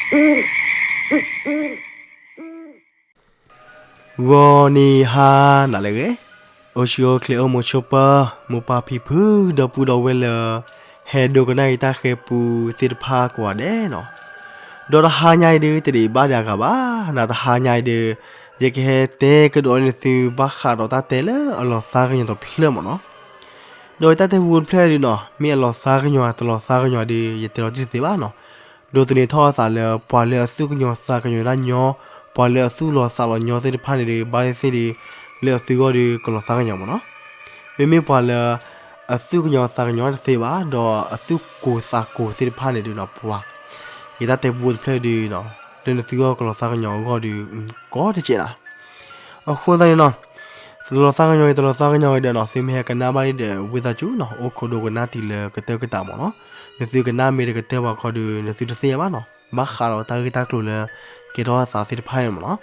ဂီၤနံၤဟါနၤလၢအဂ့ၤ, အိၣ်ဆူၣ်အိၣ်ချ့အိၣ်မုာ်ဆိးပၢၤ, မိၢ်ပၢ်ဖံဖု ဒီပုၢ်ဒီဝဲၢ်လၢ ဟဲဒိကနၣ်အံၤတၢ်ဃဲၤပူသ့ၣ်တဖၣ်ကိးဂၤဒဲးနီၤ, ဒီးတဟါညါအံၤဒုး တဒံးဘၣ်ဒံးအဂၤဘၣ်, နတဟါညါအံၤဒုး ယကဟဲတဲကဒီးန့ၢ်သုဘၣ်ဃးဒီးတၢ်တဲလၢအလီၤသးကညီၤတဖျၢၣ်မ့ၢ်နီၤ, ဒီးတၢ်တဲပူတဖျၢၣ်ဒုးနီၤ မ့ၢ်အလီၤသးကညီၤတလီၤသးကညီၤဒုး ယတဲလီၤတံၢ်တသ့ဘၣ်နီၤ, ဒိးသန့ၤထီၣ်အသးလၢ ပှၤလၢအသူၣ်ကညီၤသးကညီၤဒၣ်ညီ, ပှၤလၢအသူၣ်လီၤသးလီၤညီသ့ၣ်တဖၣ်န့ၣ်ဒုး ဘၣ်သ့ၣ်သ့ၣ်ဒုး လၢအသုဂီၢ်ဒုး ကလီၤသးကညီၤမ့ၢ်နီၤ, မ့မ့ၢ်ပှၤလၢ အသူၣ်ကညီၤသးကညီၤတသ့ဘၣ် ဒီးအသူၣ်ကိၢ်သးကိၢ်သ့ၣ်တဖၣ်န့ၣ်ဒုးနီၤ ပှၤ ယတၢ်တဲပူတဖျၢၣ်ဒုးနီၤ လၢနသုဂီၢ်ကလီၤသးကညီၤအဂီၢ်ဒုး ကီတကဲးနၤ, အဃိသတးန့ၣ်နီၤ တလီၤသးကညီၤအံၤ တလီၤသးကညီၤအံၤဒီးနီၤ သုမ့ၢ်ဟဲကနၣ်ဘၣ်န့ၣ်ဒီး ဝံသးစူၤနီၤ အိၣ်ခိးဒိကနၣ်တံၤလၢကတၢၢ်ကတၢၢ်မ့ၢ်နီၤ, နသုကနၣ်မ့ၢ်တကတၢၢ်ဘၣ်ခီဒုး နသုတသ့ၣ်ညါဘၣ်နီၤ, ဘၣ်ဃးဒီးတၢ်ဂ့ၢ်တၢ်ကျိၤလၢ ကဲထီၣ်အသးသ့ၣ်တဖၣ်န့ၣ်မ့ၢ်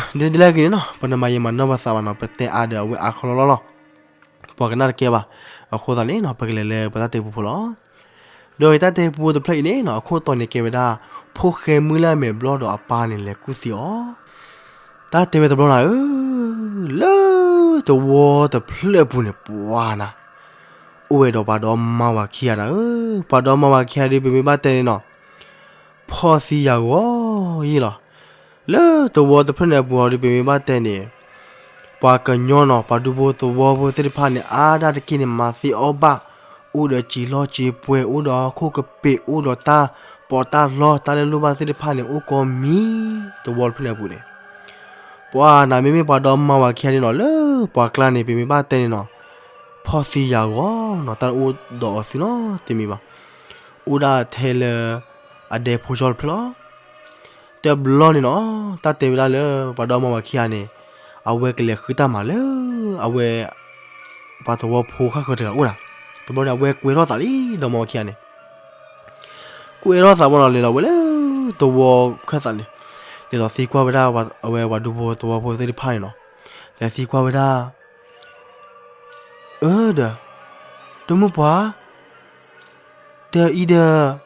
နီၤ, ဒ်လဲၣ်ဂ့ၤန့ၣ်နီၤ ပနမၤယံာ်မၤနီၢ်ပသးဘၣ်နီၤ ပတဲအါဒီးအဝဲအါခီလီၤလီၤလီၤ, ပှၤကနၣ်တကဲဘၣ်, အဃိသတးန့ၣ်နီၤ ပကလဲၤလၢပတၢ်တဲပူဖိလီၤ. ဒီးယတၢ်တဲပူတဖျၢၣ်အံၤန့ၣ်နီၤ အခိၣ်တီန့ၣ်ကဲဝဲဒၣ် ဖိၣ်ဃဲမုၢ်လၢ်မဲာ်ဘျီၣ်ဒီးအပၢ်န့ၣ်လဲၤကူၣ်သံအီၤ, တၢ်တဲဝဲတဘျီနၤဧၢ, လၢသဝီတဖျၢၣ်အပူၤန့ၣ် ပှၤနၤ အိၣ်ဝဲဒီးပှၤဒီမါဝၤခံဂၤနၤဧၢ, ပှၤဒီမါဝၤခံဂၤဒုး ပမ့ၢ်ဘၣ်တဲန့ၣ်နီၤ ဖီၣ်သံယာ်ဂီၤယံာ်လီၤ. လၢသဝီတဖျၢၣ်န့ၣ်အပူၤအီၤဒုး ပမ့ၢ်ဘၣ်တဲန့ၣ် ပှၤကညီနီၤ ပှၤဒူဖိသဝီဖိသ့ၣ်တဖၣ်န့ၣ် အါဒၣ်တက့ၢ်န့ၣ် မၤသ့အီၣ်ဘၣ်, အိၣ်ဒီးစံာ်လီၢ်စံာ်ပှဲၤ, အိၣ်ဒီးဟီၣ်ခိၣ်ကပ့ၤ, အိၣ်ဒီးတၢ်ပီးတၢ်လီ တၢ်လၢလိၣ်ဘၣ်သ့ၣ်တဖၣ်န့ၣ် အိၣ်ကိးမံၤ, သဝီတဖျၢၣ်န့ၣ်အပူၤန့ၣ် ပှၤနၤ မ့မ့ၢ်ပှၤဒီမါဝၤခံဂၤန့ၣ်နီၤ လၢပှၤကျါန့ၣ် ပမ့ၢ်ဘၣ်တဲန့ၣ်နီၤ ဖီၣ်သံယာ်ဂီၤနီၤ တၢ်အိၣ်ဒီးအီၤသ့နီတမံၤဘၣ်. အိၣ်ဒၣ်ထဲလၢ အဒဲဖိကၠီတဖျၢၣ်လီၤ. တဘျီန့ၣ်နီၤ တၢ်တဲဝဲဒၣ်လၢ ပှၤဒီမါဝၤခံဂၤန့ၣ် အဝဲကလဲၤဃုတၢ်မၤလၢ အဝဲ ပှၤသဝီဖိဃၣ်ဃၢၤတဂၤအိၣ်ဒၣ်. တဘျီန့ၣ် အဝဲကွဲထီၣ်သးလံ ဒီမါဝၤခံဂၤန့ၣ် ကွဲထီၣ်သးဘၣ်နီၤ လဲၤလီၤဝဲလၢသဝီခၢၣ်သးန့ၣ် လဲၤလီၤသံကွၢ်ဝဲဒၣ် အဝဲပှၤဒူဖိသဝီဖိသ့ၣ်တဖၣ်န့ၣ်နီၤ လဲၤသံကွၢ်ဝဲဒၣ် အၢ ဒီး ဒီမုၢ်ပှၢ် ဒီးအံၤဒီး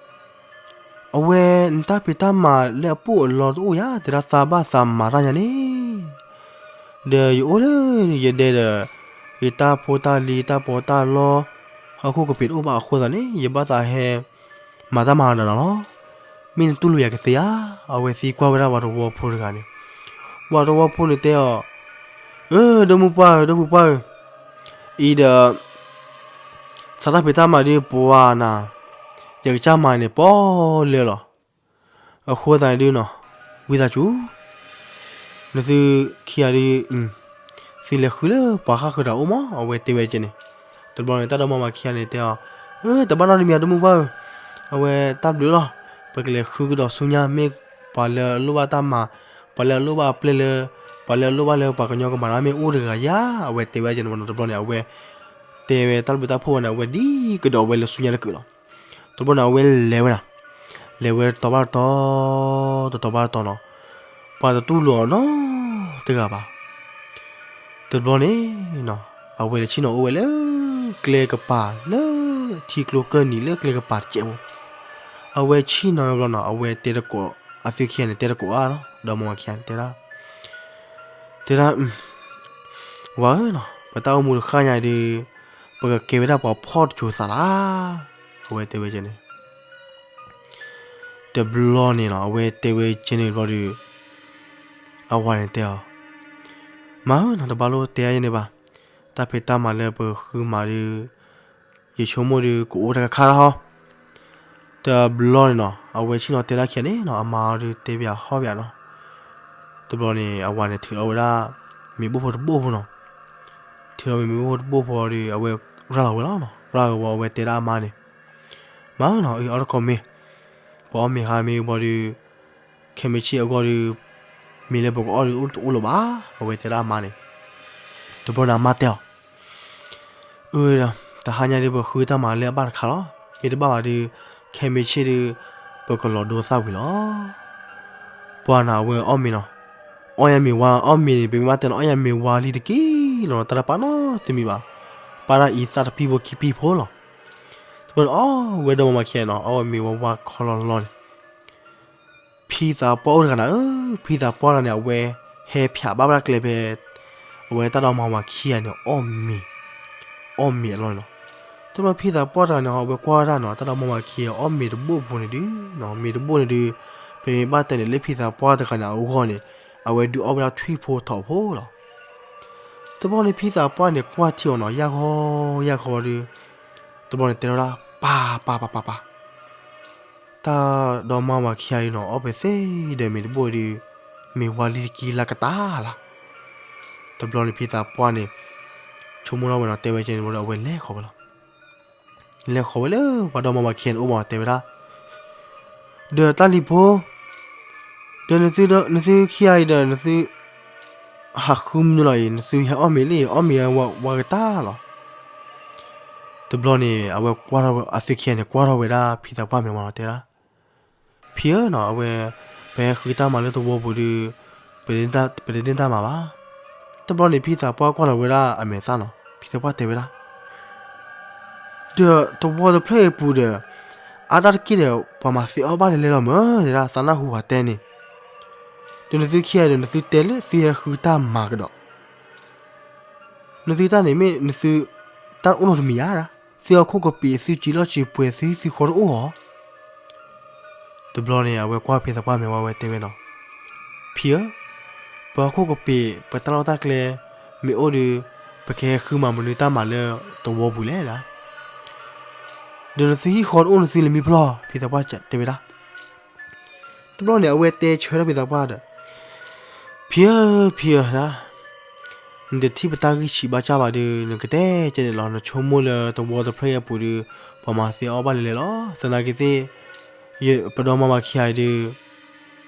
အဝဲနတၢ်ဖံးတၢ်မၤလၢအပိၢ်အလီတအိၣ်ယၤ တဲဒၣ်သးဘၣ်သးမၤတၢ်ညါန့ၣ် ဒီးယအိၣ်လၢယဒဲဒီး ယတၢ်ဖိတၢ်လံၤ ယတၢ်ပီးတၢ်လီ ဟီၣ်ခိၣ်ကပ့ၤတအိၣ်ဘၣ်အဃိသတးန့ၣ် ယဘၣ်သးဟဲ မၤတၢ်မၤဒီးနၤလီၤ. မ့ၢ်နတူၢ်လိာ်ယၤကသ့ဧါ. အဝဲသံကွၢ်ဝဲဒၣ်ပှၤသဝီဖိတဂၤန့ၣ် ပှၤသဝီဖိန့ၣ်တဲအီၤ အၢ ဒီမုၢ်ပှၢ်ဧၢ ဒီမုၢ်ပှၢ်ဧၢ အံၤဒီး သးတၢ်ဖံးတၢ်မၤဒ်ပှၤနၤ ယကစၢ်မၤန့ၣ်ပီၣ်လဲၣ်လီၤ. အဃိသတးန့ၣ်ဒုးနီၤ ဝံသးစူၤ နသုခံဂၤဒုး သုလဲၤဃုလၢပှၤဃၣ်ဃၢၤတဂၤအိၣ်မး အဝဲတဲဝဲကဲန့ၣ် တဘျီန့ၣ် တၢ်ဒီမါဝၤခံဂၤန့ၣ်တဲအီၤ အၢ တဘၣ်နီတမံၤ ဒီမုၢ်ပှၢ်ဧၢ အဝဲတၢ်ဘျုးလီၤ ပကလဲၤဃုကဒီးဆူညါ မ့ၢ်ပှၤလၢအလိၣ်ဘၣ်တၢ်မၤ ပှၤလၢအလိၣ်ဘၣ်အပျဲၢ်လၢ ပှၤလၢအလိၣ်ဘၣ်လၢပှၤကညီကမၤတၢ်မ့ၢ်အိၣ်တဂၤဧါ အဝဲတဲဝဲကဲန့ၣ် တဘျီန့ၣ် အဝဲ တဲဝဲတၢ်ဘျုးတၢ်ဖှိၣ်ဝဲန့ၣ် အဝဲဒ်ကဒီးဝဲလၢဆူညါတကုာ်လီၤ. တဘျီန့ၣ် အဝဲလဲၤဝဲဒၣ် လဲၤဝဲတတီၤဘၣ်တတီၤ တတီၤဘၣ်တတီၤနီၤ ပှၤတတူၢ်လိာ်အီၤနီတဂၤဘၣ်. တဘျီန့ၣ်နီၤ အဝဲလဲၤဆ့ၣ်နီၤအိၣ်ဝဲလၢ ကျဲကပၤလၢ ထံကျိကၢၢ်နံၤလၢကျဲကပၤတစဲးဖိ အဝဲဆ့ၣ်နီၤဝဲဘျီနီၤ အဝဲတဲတကိး အသုခံဂၤန့ၣ် တဲတကိးအါနီၤ ဒီမါဝၤခံဂၤန့ၣ် တဲဒၣ် တဲဒၣ် ဝၤဧၢနီၤ ပတၢ်အိၣ်မူတဃၣ်ညါဒုး ပကကဲဝဲဒၣ်ပှၤဖှီၣ်တစိၤသးလၢ် အဝဲတဲဝဲကဲန့ၣ် တဘျီန့ၣ်နီၤ အဝဲတဲဝဲကဲန့ၣ်တဘျီဒုး အဝၤန့ၣ်တဲအီၤ မၤဧၢနီၤ တဘၣ်လိၣ်တဲအါယဲန့ၣ်ဘၣ် တၢ်ဖံးတၢ်မၤလၢပဃုမၤဒုး ယဆိကမိၣ်ဒုး ကအိၣ်တၢ်ခါခါလီၤဟီ တဘျီန့ၣ်နီၤ အဝဲဆ့ၣ်နီၤတဲဒၣ်ခံဂၤန့ၣ်နီၤ အမါအီၤဒုးတဲဘၣ်ဟီၣ်ဘၣ်နီၤ တဘျီန့ၣ် အဝၤန့ၣ်ထုးထီၣ်ဝဲဒၣ် မ့ၤဘိၣ်ဖိတဘိၣ်ဖိနီၤ ထုးထီၣ်ဝဲမ့ၤဘိၣ်ဖိတဘိၣ်ဖိဒီး အဝဲရၤလီၤဝဲလီၤနီၤ ရၤလီၤဝဲ အဝဲတဲဒၣ်အမါန့ၣ် မၤဧၢနီၤ အီၣ်တကီၢ်မ့ၤ ပအီၣ်မ့ၤဟါမ့ၤဘၣ်ဒီး ခဲမ့ၢ်ဆ့ၣ်အဂီၢ်ဒီး မ့ၤလၢပကအီၣ်ဒီးတအိၣ်လၢၤဘၣ် အဝဲတဲဒၣ်အမါန့ၣ် တဘျီန့ၣ်အမါတဲအီၤ အၢ တဟါညါဒုး ပဃုတၢ်မၤလၢအဘၣ်တခါလီၤ မ့ၢ်တဘၣ်ဘၣ်ဒီး ခဲမ့ၢ်ဆ့ၣ်ဒုး ပကလီၤဒိသၣ်ဝံၤလီၤ ပှၤနၤအဝဲအီၣ်မ့ၤနီၤ အီၣ်ယဲမ့ၤဝါ အီၣ်မ့ၤန့ၣ် ပမ့ၢ်ဘၣ်တဲနီၤ အီၣ်ယဲမ့ၤဝါလံတက့ၢ်လီၤ တၢ်တပာ်နီတမံၤဘၣ် ပာ်ဒၣ်အံသၣ်တပံၢ်ဖိခံပံၢ်ဖိလီၤ တဘျီန့ၣ် အီၣ်ဝဲဒီးမၤမၤခံဂၤနီၤ အီၣ်ဝဲမ့ၤဝါဝါခီလီၤလီၤန့ၣ် ဖံသးပှၢ်အိၣ်တဂၤနၤဧၢ, ဖံသးပှၢ်တဂၤန့ၣ် အဝဲဟဲဖၠးဘၣ်ဝဲဒၣ်ကျဲဖဲ အဝဲတၢ်ဒီမါဝၤခံဂၤန့ၣ် အီၣ်မ့ၤ, အီၣ်မ့ၤအလီၢ်န့ၣ်လီၤ. တဘျီဖံသးပှၢ်တဂၤန့ၣ် အဝဲကွၢ်ဝဲဒၣ်နီၤ တၢ်ဒီမါဝၤခံဂၤအီၣ်မ့ၤတဘိၣ်ဖိန့ၣ်ဒုး, မ့ၤတဘိၣ်န့ၣ်ဒုး, ဖဲမ့ၢ်ဘၣ်တဲန့ၣ် လၢဖံသးပှၢ်တဂၤန့ၣ်အဂီၢ်န့ၣ် အဝဲဒုးအီၣ်ဝဲဒၣ်ထွံၣ်ဖိထိးဖိလီၤ. တဘျီန့ၣ်ဖံသးပှၢ်န့ၣ် ကွၢ်ထံအီၤနီၤ ယၢ်ဃီယၢ်ဃီဒုး, တဘျီန့ၣ်တဲထီၣ်ဝဲဒၣ် ပၢ်ပၢ်ပၢ်ပၢ်ပၢ် တၢ်ဒီမါဝၤခံဂၤအံၤနီၤ အီၣ်ပသ့ဒီးမ့ၤတဘိၣ်ဒုး, မ့ၢ်ဝါလံတကံလၢ်ကတၢၢ်လီၤ. တဘျီန့ၣ်ဖံသးပှၢ်န့ၣ် ဆိကမိၣ်ထီၣ်ဝဲနီၤ တဲဝဲကဲန့ၣ် အဝဲလဲၤဃီၤဝဲလီၤ. လဲၤဃီၤဝဲလၢပှၤဒီမါဝၤခံဂၤန့ၣ်အိၣ်မး တဲဝဲဒၣ် ဒီးတၢ်လံၤဖိ, ဒီးနသုခံဂၤအံၤဒီး နသု ဟးဃုမနုၤလီၤအံၤ နသုဟဲအီၣ်မ့ၤလံ အီၣ်မ့ၤဝဲကတၢၢ်လီၤ. တဘျီန့ၣ် အဝဲကွၢ်ထီၣ်ဝဲ အသုခံဂၤန့ၣ် ကွၢ်ထီၣ်ဝဲဒၣ်ဖံသးပှၢ်မဲာ်ဝါနီၤ တဲဒၣ်, ဖံဧၢနီၤ အဝဲ ပဟဲဃုတၢ်မၤလၢသဝီပူၤဒုး ပတန့ၢ်တၢ်မၤဘၣ်. တဘျီန့ၣ် ဖံသးပှၢ်ကွၢ်လီၤဝဲဒၣ်အမဲာ်သၣ်နီၤ ဖံသးပှၢ်တဲဝဲဒၣ် ဒီးသဝီတဖျၢၣ်အံၤပူၤဒီး အါတက့ၢ်ဒီး ပှၤမၤသ့အီၣ်ဘၣ်လဲၤလဲၤလီၤမၢ် တဲဒၣ် သးနၢ်ဟူပှၤတဲန့ၣ်, ဒီးနသုခံဂၤဒီး နသုတဲလၢသုဟဲဃုတၢ်မၤကဒီး, နသုတၢ်န့ၣ်မ့ၢ်နသု တၢ်တအိၣ်နီတမံၤဧါ, သုဟီၣ်ခိၣ်ကပ့ၤ သုစံလီၢ်စံပှဲၤ သုဟံၣ်သုဃီတအိၣ်ဧါ. တဘျီန့ၣ် အဝဲကွၢ်ဖံသးပှၢ်မဲာ်ဝါဝဲတဲဝဲနီၤ, ဖံဧၢ, ပဟီၣ်ခိၣ်ကပ့ၤ ပတၢ်လီၢ်တၢ်ကျဲ မ့ၢ်အိၣ်ဒီး ပကဟဲဃုမၤမနုၤတၢ်မၤလၢသဝီပူၤလဲၣ်ဒၣ်, ဒီးနသုဟံၣ်ဃီတအိၣ် နသုလဲၤမံဖျီၣ် ဖံသးပှၢ်တဲဝဲဒၣ်. တဘျီန့ၣ် အဝဲတဲဆၢထၢၣ်ဖံသးပှၢ်ဒီး ဖံဧၢ, ဖံဧၢ, နတထံၣ်ပတၢ်ဂံၢ်ဆံးဘၣ်ကၢ်ဘၣ်ဒီး နကတဲကဲန့ၣ်လီၤ. နဆိကမိၣ်လၢသဝီတဖျၢၣ်အံၤအပူၤဒီး ပှၤမၤသ့အီၣ်ဘၣ်လဲၤလဲၤလီၤ. သနာ်က့သ့ၣ် ပဒီမါဝၤခံဂၤအံၤဒီး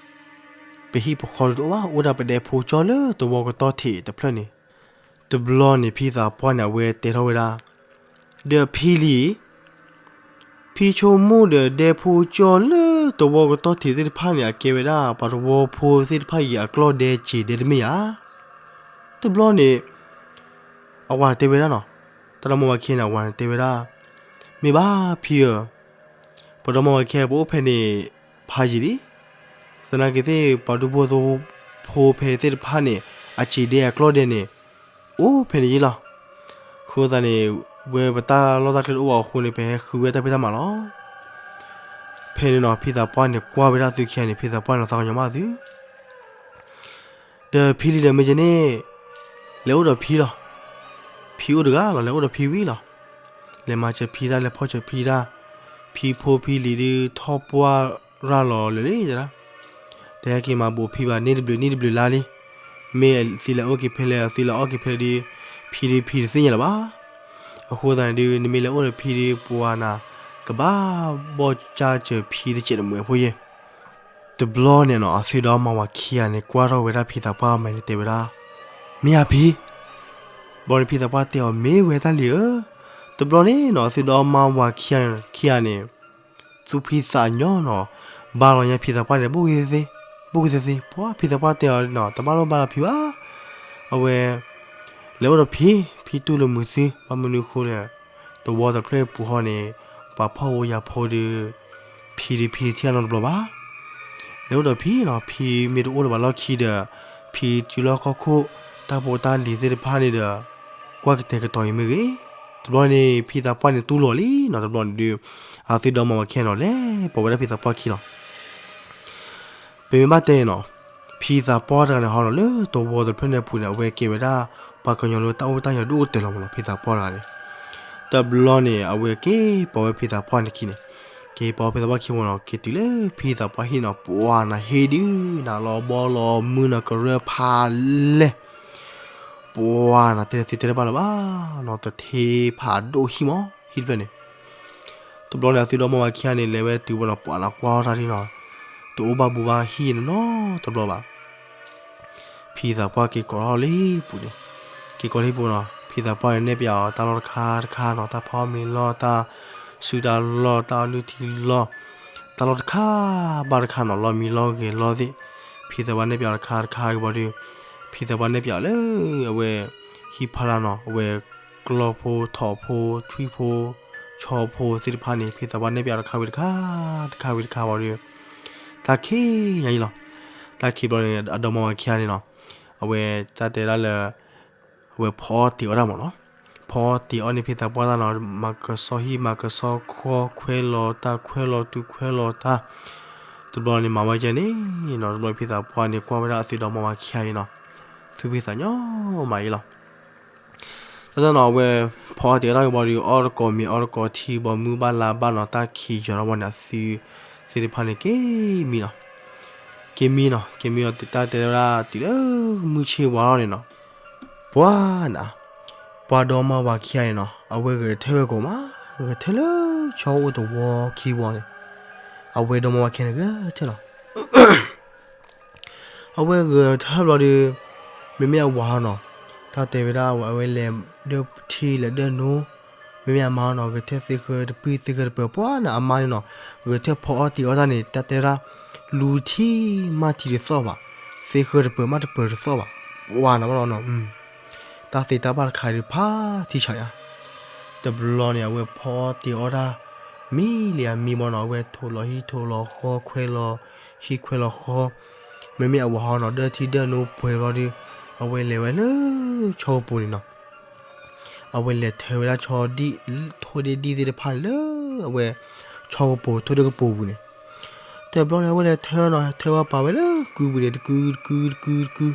ပဟံၣ်ပဃီဒုးတအိၣ်ဘၣ်, အိၣ်ဒၣ်ပဒဲဖိကၠီလၢသဝီကတီၢ်ထံးတဖျၢၣ်န့ၣ်. တဘျီန့ၣ် ဖံသးပှၢ်န့ၣ် အဝဲတဲထီၣ်ဝဲဒၣ်, ဒီးဖံလံ, ဖံဆိကမိၣ်ဒီးဒဲဖိကၠီလၢသဝီကတီၢ်ထံးသ့ၣ်တဖၣ်န့ၣ် အကဲဝဲဒၣ် ပှၤသဝီဖိသ့ၣ်တဖၣ်အံၤအကျီၢ်ဒဲစံးဒဲတမ့ၢ်ဧါ. တဘျီန့ၣ် အဝၤတဲဝဲဒၣ်နီၤ, တၢ်ဒီမါဝၤခံဂၤန့ၣ် အဝၤန့ၣ်တဲဝဲဒၣ်, မ့ၢ်ဘၣ်ဖံဧၢ, ပဒီမါဝၤခံဂၤ ပအိၣ်ဖဲန့ၣ် ဖးယံာ်လံ. သနာ်က့သ့ၣ် ပှၤဒူဖိသဝီဖိဖဲသ့ၣ်တဖၣ်န့ၣ် အစံးဒဲအကျီၢ်ဒဲန့၁ၣ် အိၣ်ဖဲန့ၣ်ယ့လီၤ. အဃိသတးန့ၣ် ဝဲပတၢ်လီၢ်တၢ်ကျဲတအိၣ်ဘၣ်အဃိန့ၣ် ပဟဲဃုဝဲတၢ်ဖံးတၢ်မၤလီၤ. ဖဲန့ၣ်နီၤ ဖံသးပှၢ်န့ၣ် ကွၢ်ဝဲဒၣ်သုခံဂၤန့ၣ် ဖံသးပှၢ်န့ၣ်သးကညီၤမးသု ဒီးဖံလံဒီး မ့ၢ်ယန့ၣ် လဲၤအိၣ်ဒီးဖံလီၤ. ဖံအိၣ်တဂၤလီၤ လဲၤအိၣ်ဒီးဖံဝံၤလီၤ. လဲၤမၤစၢၤဖံတၢ် လဲၤဖီၣ်စၢၤဖံတၢ်, ဖံဖိဖံလံၤဒုးထီၣ်ပှၢ်ရၤလီၤလၢာ်လံဒၣ်. တဟဲက့ၤမၤဘူးဖံဘၣ် န့ၢ်တဘျုးနံၣ်တဘျုးလါလံ. မ့ၢ်အသုလဲၤအိၣ်က့ၤဖဲလဲၣ် အသုလဲၤအီၣ်က့ၤဖဲလဲၣ်ဒီး ဖံဒုးဖံတသ့ၣ်ညါလၢၤဘၣ်. အဃိသတးန့ၣ်ဒုး နမ့ၢ်လဲၤအိၣ်ဒီးဖံဒုး ပှၤနၤ ကဘၣ်ဘီၣ်ကၢ်စၢၤဖံတစဲးတမှဲးဖိယဲၢ်. တဘျီန့ၣ်နီၤ အသုဒီမါဝၤခံဂၤန့ၣ် ကွၢ်ထီၣ်ဝဲဒၣ်ဖံသးပှၢ်အမဲာ်န့ၣ် တဲဝဲဒၣ်, မ့ၢ်ဧါဖံ. ဘျီန့ၣ်ဖံသးပှၢ်တဲအီၤ မ့ၢ်ဝဲတၢ်လံၤဧၢ. တဘျီန့ၣ်နီၤ အသုဒီမါဝၤခံဂၤန့ၣ် သူၣ်ဖှံသးညီနီၤ ဘါလီၤညါဖံသးပှၢ်န့ၣ် ဘူးကသ့သ့, ဘူးကသ့သ့, ပှၤဖံသးပှၢ်တဲအီၤနီၤ တဘၣ်လိၣ်ဘါလီၤဖံဘၣ်. အဝဲ လဲၤအိၣ်ဒီးဖံ, ဖံတူၢ်လိာ်မုာ်သု ဘၣ်မနုၤအဃိလဲၣ်, သဝီတဖျၢၣ်ပူၤဃီန့ၣ် ပှၤဖှီၣ်ဖိယာ်ဖိဒီး ဖံဒုးဖံတထံၣ်အနီတဘျီဘၣ်. လဲၤအိၣ်ဒီးဖံနီၤ ဖံမ့ၢ်တအိၣ်လၢၤဘၣ်လီၢ်ခံဒီး ဖံစုလီၢ်ခီၣ်ခိၣ် တၢ်ဖိတၢ်လံၤသ့ၣ်တဖၣ်န့ၣ်ဒီး ကွၢ်ကတဲာ်ကတီၤအံၤမ့ၢ်ဂ့ၤ, တဘျီန့ၣ် ဖံသးပှၢ်န့ၣ်တူၢ်လိာ်လံနီၤ တဘျီန့ၣ်ဒုး အသုဒီမါဝၤခံဂၤနီၤ လဲၤပိာ်ဝဲဒၣ်ဖံသးပှၢ်ခံလီၤ. ပမ့ၢ်ဘၣ်တဲနီၤ ဖံသးပှၢ်တဂၤန့ၣ်ဟီနီၤ လၢသဝီတဖျၢၣ်န့ၣ်အပူၤန့ၣ် အဝဲကဲဝဲဒၣ် ပှၤကညီလၢတၢ်အိၣ်တၢ်ယီၤဒိၣ်ကတၢၢ်လီၤမးနီၤ ဖံသးပှၢ်တဂၤန့ၣ်. တဘျီန့ၣ် အဝဲက့ၤပိာ်ဝဲဖံသးပှၢ်န့ၣ်ခံန့ၣ်, က့ၤပိာ်ဖံသးပှၢ်ခံမးနီၤ က့ၤတုၤလၢဖံသးပှၢ်ဟံၣ်နီၤ ပှၤနၤဟ့ၣ်ဒုး နၤလီၤဘီလီၤမုၢ်နီၤ ကရၢၢ်ဖးလဲၢ် ပှၤနၤတဲတသ့တဲတဘၣ်လၢၤဘၣ်နီၤ တထ့ဖးဒိၣ်ဟံၣ်မး ဟံၣ်တဖျၢၣ်န့ၣ်. တဘျီန့ၣ် အသုဒီမါဝၤခံဂၤန့ၣ် လဲၤဝဲတုၤဝဲနီၤ ပှၤနၤကွၢ်ထီၣ်တၢ်ဒ်နီၤ တအိၣ်ဘၣ်ဘူးဘၣ်ဟံၣ်နီတဘျီဘၣ်. ဖံသးပှၢ်က့ၤကိးထီၣ်လၢဟံၣ်ပူၤန့ၣ်, က့ၤကိးလၢဟံၣ်ပူၤနီၤ ဖံသးပှၢ်န့ၣ်နဲၣ်ပၠးအီၤတၢ်လီၢ်တခါတခါနီၤ တၢ်ဖီမ့ၤလီၢ် တၢ်စုတၢ်လီၢ် တၢ်အီၣ်လုၢ်ထံလီၢ် တၢ်လီၢ်တခါဘၣ်တခါနီၤ လီၢ်မံလီၢ်ဂဲၤလီၢ်သ့ၣ် ဖံသးပှၢ်နဲၣ်ပၠးအီၤတခါတခါဝံၤဘၣ်ဒီး ဖံသးပှၢ်နဲၣ်ပၠးအီၤလၢ အဝဲ ဟံၣ်ဖီလာ်နီၤ အဝဲ ကျီၢ်ဖိထိးဖိ ထွံၣ်ဖိ ဆီဖိသ့ၣ်တဖၣ်န့ၣ် ဖံသးပှၢ်နဲၣ်ပၠးအီၤတခါဝံၤတခါ တခါဝံၤတခါဝံၤဒီး တၢ်ခံးညါအံၤလီၤ. တၢ်ခံးဘျီန့ၣ် အဒီမါဝၤခံဂၤန့ၣ်နီၤ, အဝဲတၢ်တဲဒၣ်လၢ အဝဲဖီအီၣ်တ့ၤအီၣ်တၢ်မ့ၢ်နီၤ, ဖီအီၣ်တ့ၤအီၣ်န့ၣ်ဖံသးပှၢ်တၢ်နီၤ, မၤကဆှီဟံၣ် မၤကဆှီဃီ ခွဲလီၤတၢ် ခွဲလီၤသူ ခွဲလီၤတၢ်, တဘျီန့ၣ်မၤဝဲကဲန့ၣ်နီၤ, တဘျီဖံသးပှၢ်န့ၣ် ကွၢ်ဝဲဒၣ်အသုဒီမါဝၤခံဂၤအံၤနီၤ, သူၣ်ဖှံသးညီမးအံၤလီၤ. တၢ်တၢ်နီၤ အဝဲဖီအီၣ်တ့ၤအီၣ်တၢ်ကဘီဒီး အီၣ်တကိးမ့ၤအီတကိးထံ ဘီမုၢ်ဘၣ်လါဘၣ်နီၤ, တၢ်ခံးယီၤထီၣ်ဘီန့ၣ် အသုသ့ၣ်တဖၣ်န့ၣ် က့ၤမံနီၤ, က့ၤမံနီၤ, က့ၤမံအီၤ တၢ်တဲဝဲဒၣ်တုၤလၢမုၢ်ဆ့ၣ်ဝါထီၣ်န့ၣ်နီၤ, ပှၤနၤ, ပှၤဒီမါဝၤခံဂၤန့ၣ်နီၤ အဝဲဂဲၤထၢၣ်ဝဲကိးမး, ဂဲၤထၢၣ်လၢဆီအိၣ်တဝီခံဝီန့ၣ်, အဝဲဒီမါဝၤခံဂၤန့ၣ်ဂဲၤထၢၣ်လီၤ. အဝဲဂဲၤထၢၣ်ဘျီဒီး မ့မ့ၢ်အဝၤဟီနီၤ, တၢ်တဲဝဲဒၣ်အဝဲလဲၤဒၢထံလဲၤဒၢနိ, မ့မ့ၢ်အမါဟီနီၤ ဂဲၤထၢၣ်သ့ဃၢတပံၢ်သ့ဃၢတပၢၤ ပှၤနၤအမါန့ၣ်နီၤ, ဂဲၤထၢၣ်ဖီအီၣ်တ့ၤအီၣ်တၢ်န့ၣ် တၢ်တဲဝဲဒၣ် လူၤထံမၢ်ထံတသီၣ်ဘၣ်, သ့ဃၢတပၢၤမၢ်တပၢၤတသီၣ်ဘၣ်, ပှၤနၤဘၣ်လီၤနီၤ, တၢ်သ့တၢ်ဘၣ်တခါဒီးဖးထံဆးယါ, တဘျီန့ၣ် အဝဲဖီအီၣ်တ့ၤအီၣ်တၢ် မံလံအမံဘီနီၤ, အဝဲထိးလီၤဟံၣ်ထိးလီၤဃီ ခွဲလီၤဟံၣ်ခွဲလီၤဃီ, မ့မ့ၢ်အဝၤဟီနီၤ ဒၢထံဒၢနိပှဲၤဘျီဒီး အဝဲလဲၤဝဲလၢဆီကပိၤန့ၣ်နီၤ, အဝဲလဲၤထၢဝဲဒၣ်ဆီဒံၣ် ထိၣ်ဒ့ၣ်ဒံၣ်သ့ၣ်တဖၣ်န့ၣ်လၢ အဝဲ ဆီကပိၤထိၣ်ဒ့ၣ်ကပိၤပူၤန့ၣ်, တဘျီန့ၣ် အဝဲလဲၤထၢနီၤ ထၢဝဲပာ်ဝဲလၢကုပူၤန့ၣ် တကုတကုတကုတကု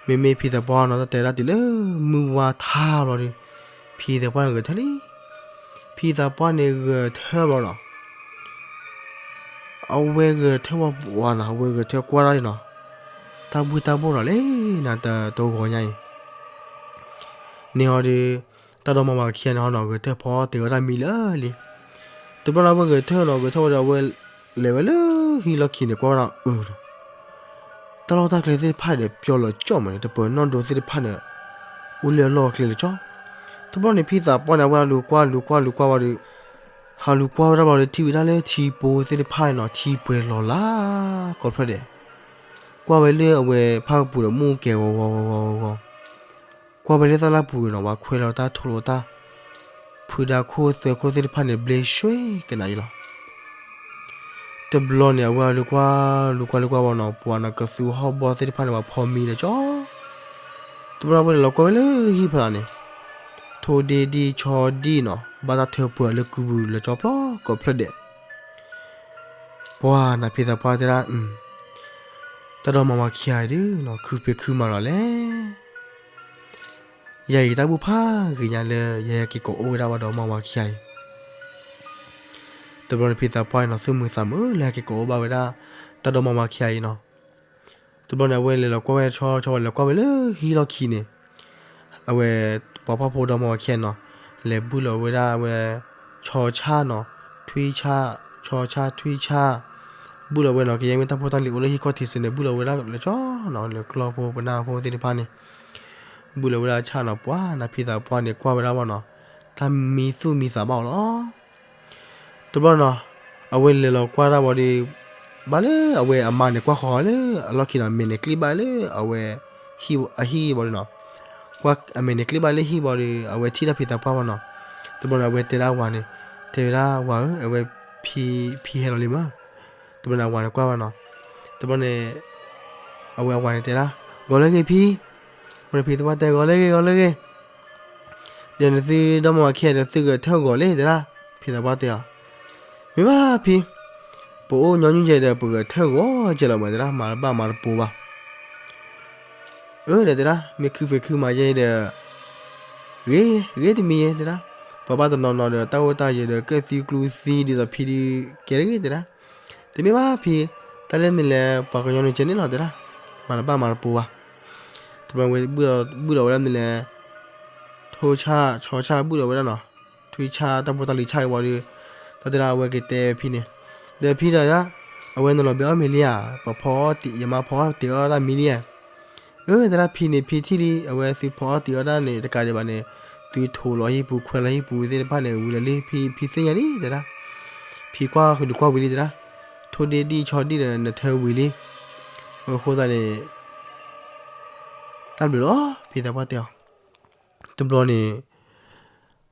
မ့မ့ၢ်ဖံသးပှၢ်နီၤ တၢ်တဲဒၣ်တုၤလၢမုၢ်ဝါထီဘျီဒီး ဖံသးပှၢ်န့ၣ်ဂဲၤထၢၣ်လံ, ဖံသးပှၢ်န့ၣ်ဂဲၤထၢၣ်ဘျီနီၤ, အဝဲဂဲၤထၢၣ်ဝဲပှၤနီၤ အဝဲဂဲၤထၢၣ်ကွၢ်ဒၣ်အံၤနီၤ, တၢ်ဘှံးတၢ်ဘှီၣ်ဒီးလဲၣ် နၤတဂီၤညါအံၤ န့ၣ်ဟီဒီး တၢ်ဒီမါဝၤခံဂၤန့ၣ်ဟီနီၤ ဂဲၤထၢၣ်ဖီအီၣ်တ့ၤအီၣ်တၢ်မံလၢာ်လံ, တဘျီန့ၣ် အဝဲဂဲၤထၢၣ်နီၤ ဂဲၤထၢၣ်ဝဲဒီး အဝဲလဲၤဝဲလၢဟံၣ်လီၢ်ခံန့ၣ် ကွၢ်ဝဲဒၣ်အၢ တၢ်လီၢ်တၢ်ကျဲသ့ၣ်တဖၣ်ဒီး ပျီလီၤကၠီၣ်မးန့ၣ် တပၢၤနီၣ်ဒိသ့ၣ်တဖၣ်န့ၣ် အိၣ်လၢအလီၢ်အကျဲလၢကၠီၣ်, တဘျီန့ၣ် ဖံသးပှၢ်န့ၣ် အဝဲဟးလူၤကွၢ်လူၤကွၢ်လူၤကွၢ်ဝံၤဒီး ဟးလူၤကွၢ်ဝဲဒၣ်ဘျီဒီး ထံၣ်ဝဲဒၣ်လၢထံဖိသ့ၣ်တဖၣ်န့ၣ်နီၤ ထံပှဲၤလီၤလၢကိးဖျၢၣ်ဒဲး, ကွၢ်ဝဲလၢအဝဲဖၣ်ကပူၤဒီးမူကဲၤဂီၤဂီၤဂီၤဂီၤဂီၤ, ကွၢ်ဝဲလၢတၢ်လၢပူၤနီၤ ပှၤခွဲးလီၤတၢ်ထိးလီၤတၢ်, ဖုဒါခိၣ်သၢခိၣ်သ့ၣ်တဖၣ်န့ၣ် ဘျ့ဆွဲကနၤအံၤလီၤ. တဘျီန့ၣ် အဝဲလူၤကွၢ်လူၤကွၢ်လူၤကွၢ်ဝံၤနီၤ ပှၤနီၤ ကသူဟီၣ်ဘီသ့ၣ်တဖၣ်န့ၣ် ပှၤဖီမံလၢကၠီၣ်, တဘျီန့ၣ် အဝဲလဲၤလီၤကွၢ်ဝဲလၢဟံၣ်ဖဲလီၤန့ၣ် ထိၣ်ဒ့ၣ်ဒံၣ်ဆီဒံၣ်နီၤ ဘၣ်တၢ်ထၢပှဲၤလၢကုပူၤလၢကၠီၣ်ဖျီကိးဖျၢၣ်ဒဲး, ပှၤနၤဖံသးပှၢ်တဲဒၣ် တၢ်ဒီမါဝၤခံဂၤအံၤဒီး ခုဖံးခုမၤလီၤလဲၣ်, ယၤအံၤတၢ်ဘူၣ်ဖးဂ့ၤညါလၢ ယဟဲက့ၤကိးအိၣ်ဝဲဒၣ်ပှၤဒီမါဝၤခံဂၤအံၤ, တဘျီန့ၣ်ဖံသးပှၢ်အံၤနီၤ သူၣ်မုာ်သးမုာ်လၢ ဟဲက့ၤကိးအိၣ်ဘၣ်ဝဲဒၣ် တၢ်ဒီမါဝၤခံဂၤအံၤနီၤ, တဘျီန့ၣ် အဝဲလဲၤလီၤကွၢ်ဝဲဆီဆီဝဲလဲၤကွၢ်ဝဲလၢဟံၣ်လီၢ်ခံန့ၣ် အဝဲ ပှၤဖှီၣ်ဖိဒီမါဝၤခံဂၤနီၤ လဲၤဘုၣ်လီၤဝဲဒၣ်အဝဲ ဆီဆၣ်နီၤ ထွံၣ်ဆၣ် ဆီဆၣ်ထွံၣ်ဆၣ် ဘုၣ်လီၤဝဲနီၤ ကယဲၢ်မ့ၢ်တၢ်ဖိတၢ်လံၤအိၣ်လၢဟံၣ်ခီၣ်ထံးစ့ၢ်န့ၣ် ဘုၣ်လီၤဝဲဒၣ်လၢကၠီၣ်နီၤ လၢကျီၢ်ဖိပနၢ်ဖိသ့ၣ်တဖၣ်န့ၣ် ဘုၣ်လီၤဝဲဒၣ်ဆၣ်နီၤ ပှၤနၤဖံသးပှၢ်န့ၣ် ကွၢ်ဝဲဒၣ်ဘၣ်နီၤ တၢ်မံသူၣ်မံသးဘၣ်အီၤလီၤ. တဘျီနီၤ အဝဲလဲၤလီၤကွၢ်ဒၣ်ဝံၤဒီး ဘၣ်လၢအဝဲအမါန့ၣ် ကွၢ်ဃီၤလၢအလီၢ်ခံနီၤ အမဲာ်န့ၣ်ကျ့ဘၣ်လၢအဝဲ အဟံၣ်ဘၣ်ဒီးနီၤ ကွၢ်အမဲာ်န့ၣ်ကျ့ဘၣ်လၢဟံၣ်ဘၣ်ဒီး အဝဲထံၣ်တၢ်ဖံသးပှၢ်ဘၣ်နီၤ တဘျီန့ၣ် အဝဲတဲဒၣ်ဝၤန့ၣ် တဲဝဲဒၣ်ဝၤဧၢ အဝဲ ဖံ ဖံဟဲလီၤလံမၢ် တဘျီန့ၣ် အဝၤန့ၣ်ကွၢ်ဘၣ်နီၤ တဘျီန့ၣ် အဝဲအဝၤန့ၣ်တဲဒၣ် ဂီၤလၢဂ့ၤဖံ ပှၤဖံသးပှၢ်တဲ ဂီၤလၢဂ့ၤ ဂီၤလၢဂ့ၤ ဒီးနသုဒီမါဝၤခံဂၤဒီး သုဂဲၤထၢၣ်ဂီၤလံ တဲဒၣ် ဖံသးပှၢ်တဲအီၤ မ့ၢ်ဘၣ်ဖံ ပအိၣ်ညီနုၢ်ယဲဒီး ပဂဲၤထၢၣ်ဂီၤကဲလီၤမး တဲဒၣ် မၤတဘၣ်မၤတပိၤဘၣ် အၢ ဒီးတဲဒၣ် မ့ၢ်ခုဖံးခုမၤယဲဒီး ဂ့ၤ ဂ့ၤတမံၤယဲ တဲဒၣ် ပှၤဘၣ်တနီၤနီၤဒီး တၢ်အိၣ်တၢ်ယဲဒီး ကဲသံကျူသံ ဒ်သိးဖံဒုးကဲတဂ့ၤ တဲဒၣ် တမ့ၢ်ဘၣ်ဖံ တၢ်လၢန့ၣ်လဲၣ် ပှၤကညီနုၢ်ကဲန့ၣ်လီၤ တဲဒၣ် မၤတဘၣ်မၤတပိၤဘၣ် တဘျီဝဲ ဘုၣ်ဒီးဝဲဒၣ်န့ၣ်လဲၣ် ထိၣ်ဆၣ် ဆီဆၣ် ဘုၣ်ဒီးဝဲဒၣ်နီၤ ထွံၣ်ဆၣ် တၢ်ဖိတၢ်လံၤဆၣ်အံၤဝံၤဒီး တၢ်တဲဒၣ်အဝဲက့ၤတဲဖံန့ၣ် ဒီးဖံဒီး အဝဲနလီၤဘဲအီၣ်မ့ၤလံဧါ ပဖီအီၣ်တ့ၢ် ယမါဖီအီၣ်တ့ၢ်အီၣ်ဒၣ်မံလံဧါ အၢ တဲဒၣ်ဖံန့ၣ် ဖံထံၣ်လံ အဝဲသုဖီအီၣ်တ့ၢ်အီၣ်ဒၣ်န့ၣ် တကးဒံးဘၣ်န့ၣ် သုထိးလီၤဟံၣ်ပူၤ ခွဲးလီၤဟံၣ်ပူၤသ့ၣ်တဖၣ်န့ၣ် ဝံၤလၢာ်လံ ဖံ ဖံသ့ၣ်ညါလံ တဲဒၣ် ဖံကွၢ်ဃုာ်ဒီးကွၢ်ဝံၤလံ တဲဒၣ် ထိၣ်ဒ့ၣ်ဒံၣ်ဆီဒံၣ်ဒီး နထၢဝံၤလံ အဃိသတးန့ၣ် တၢ်ဘျုးလီၤ ဖံသးပှၢ်တဲအီၤ တဘျီန့ၣ်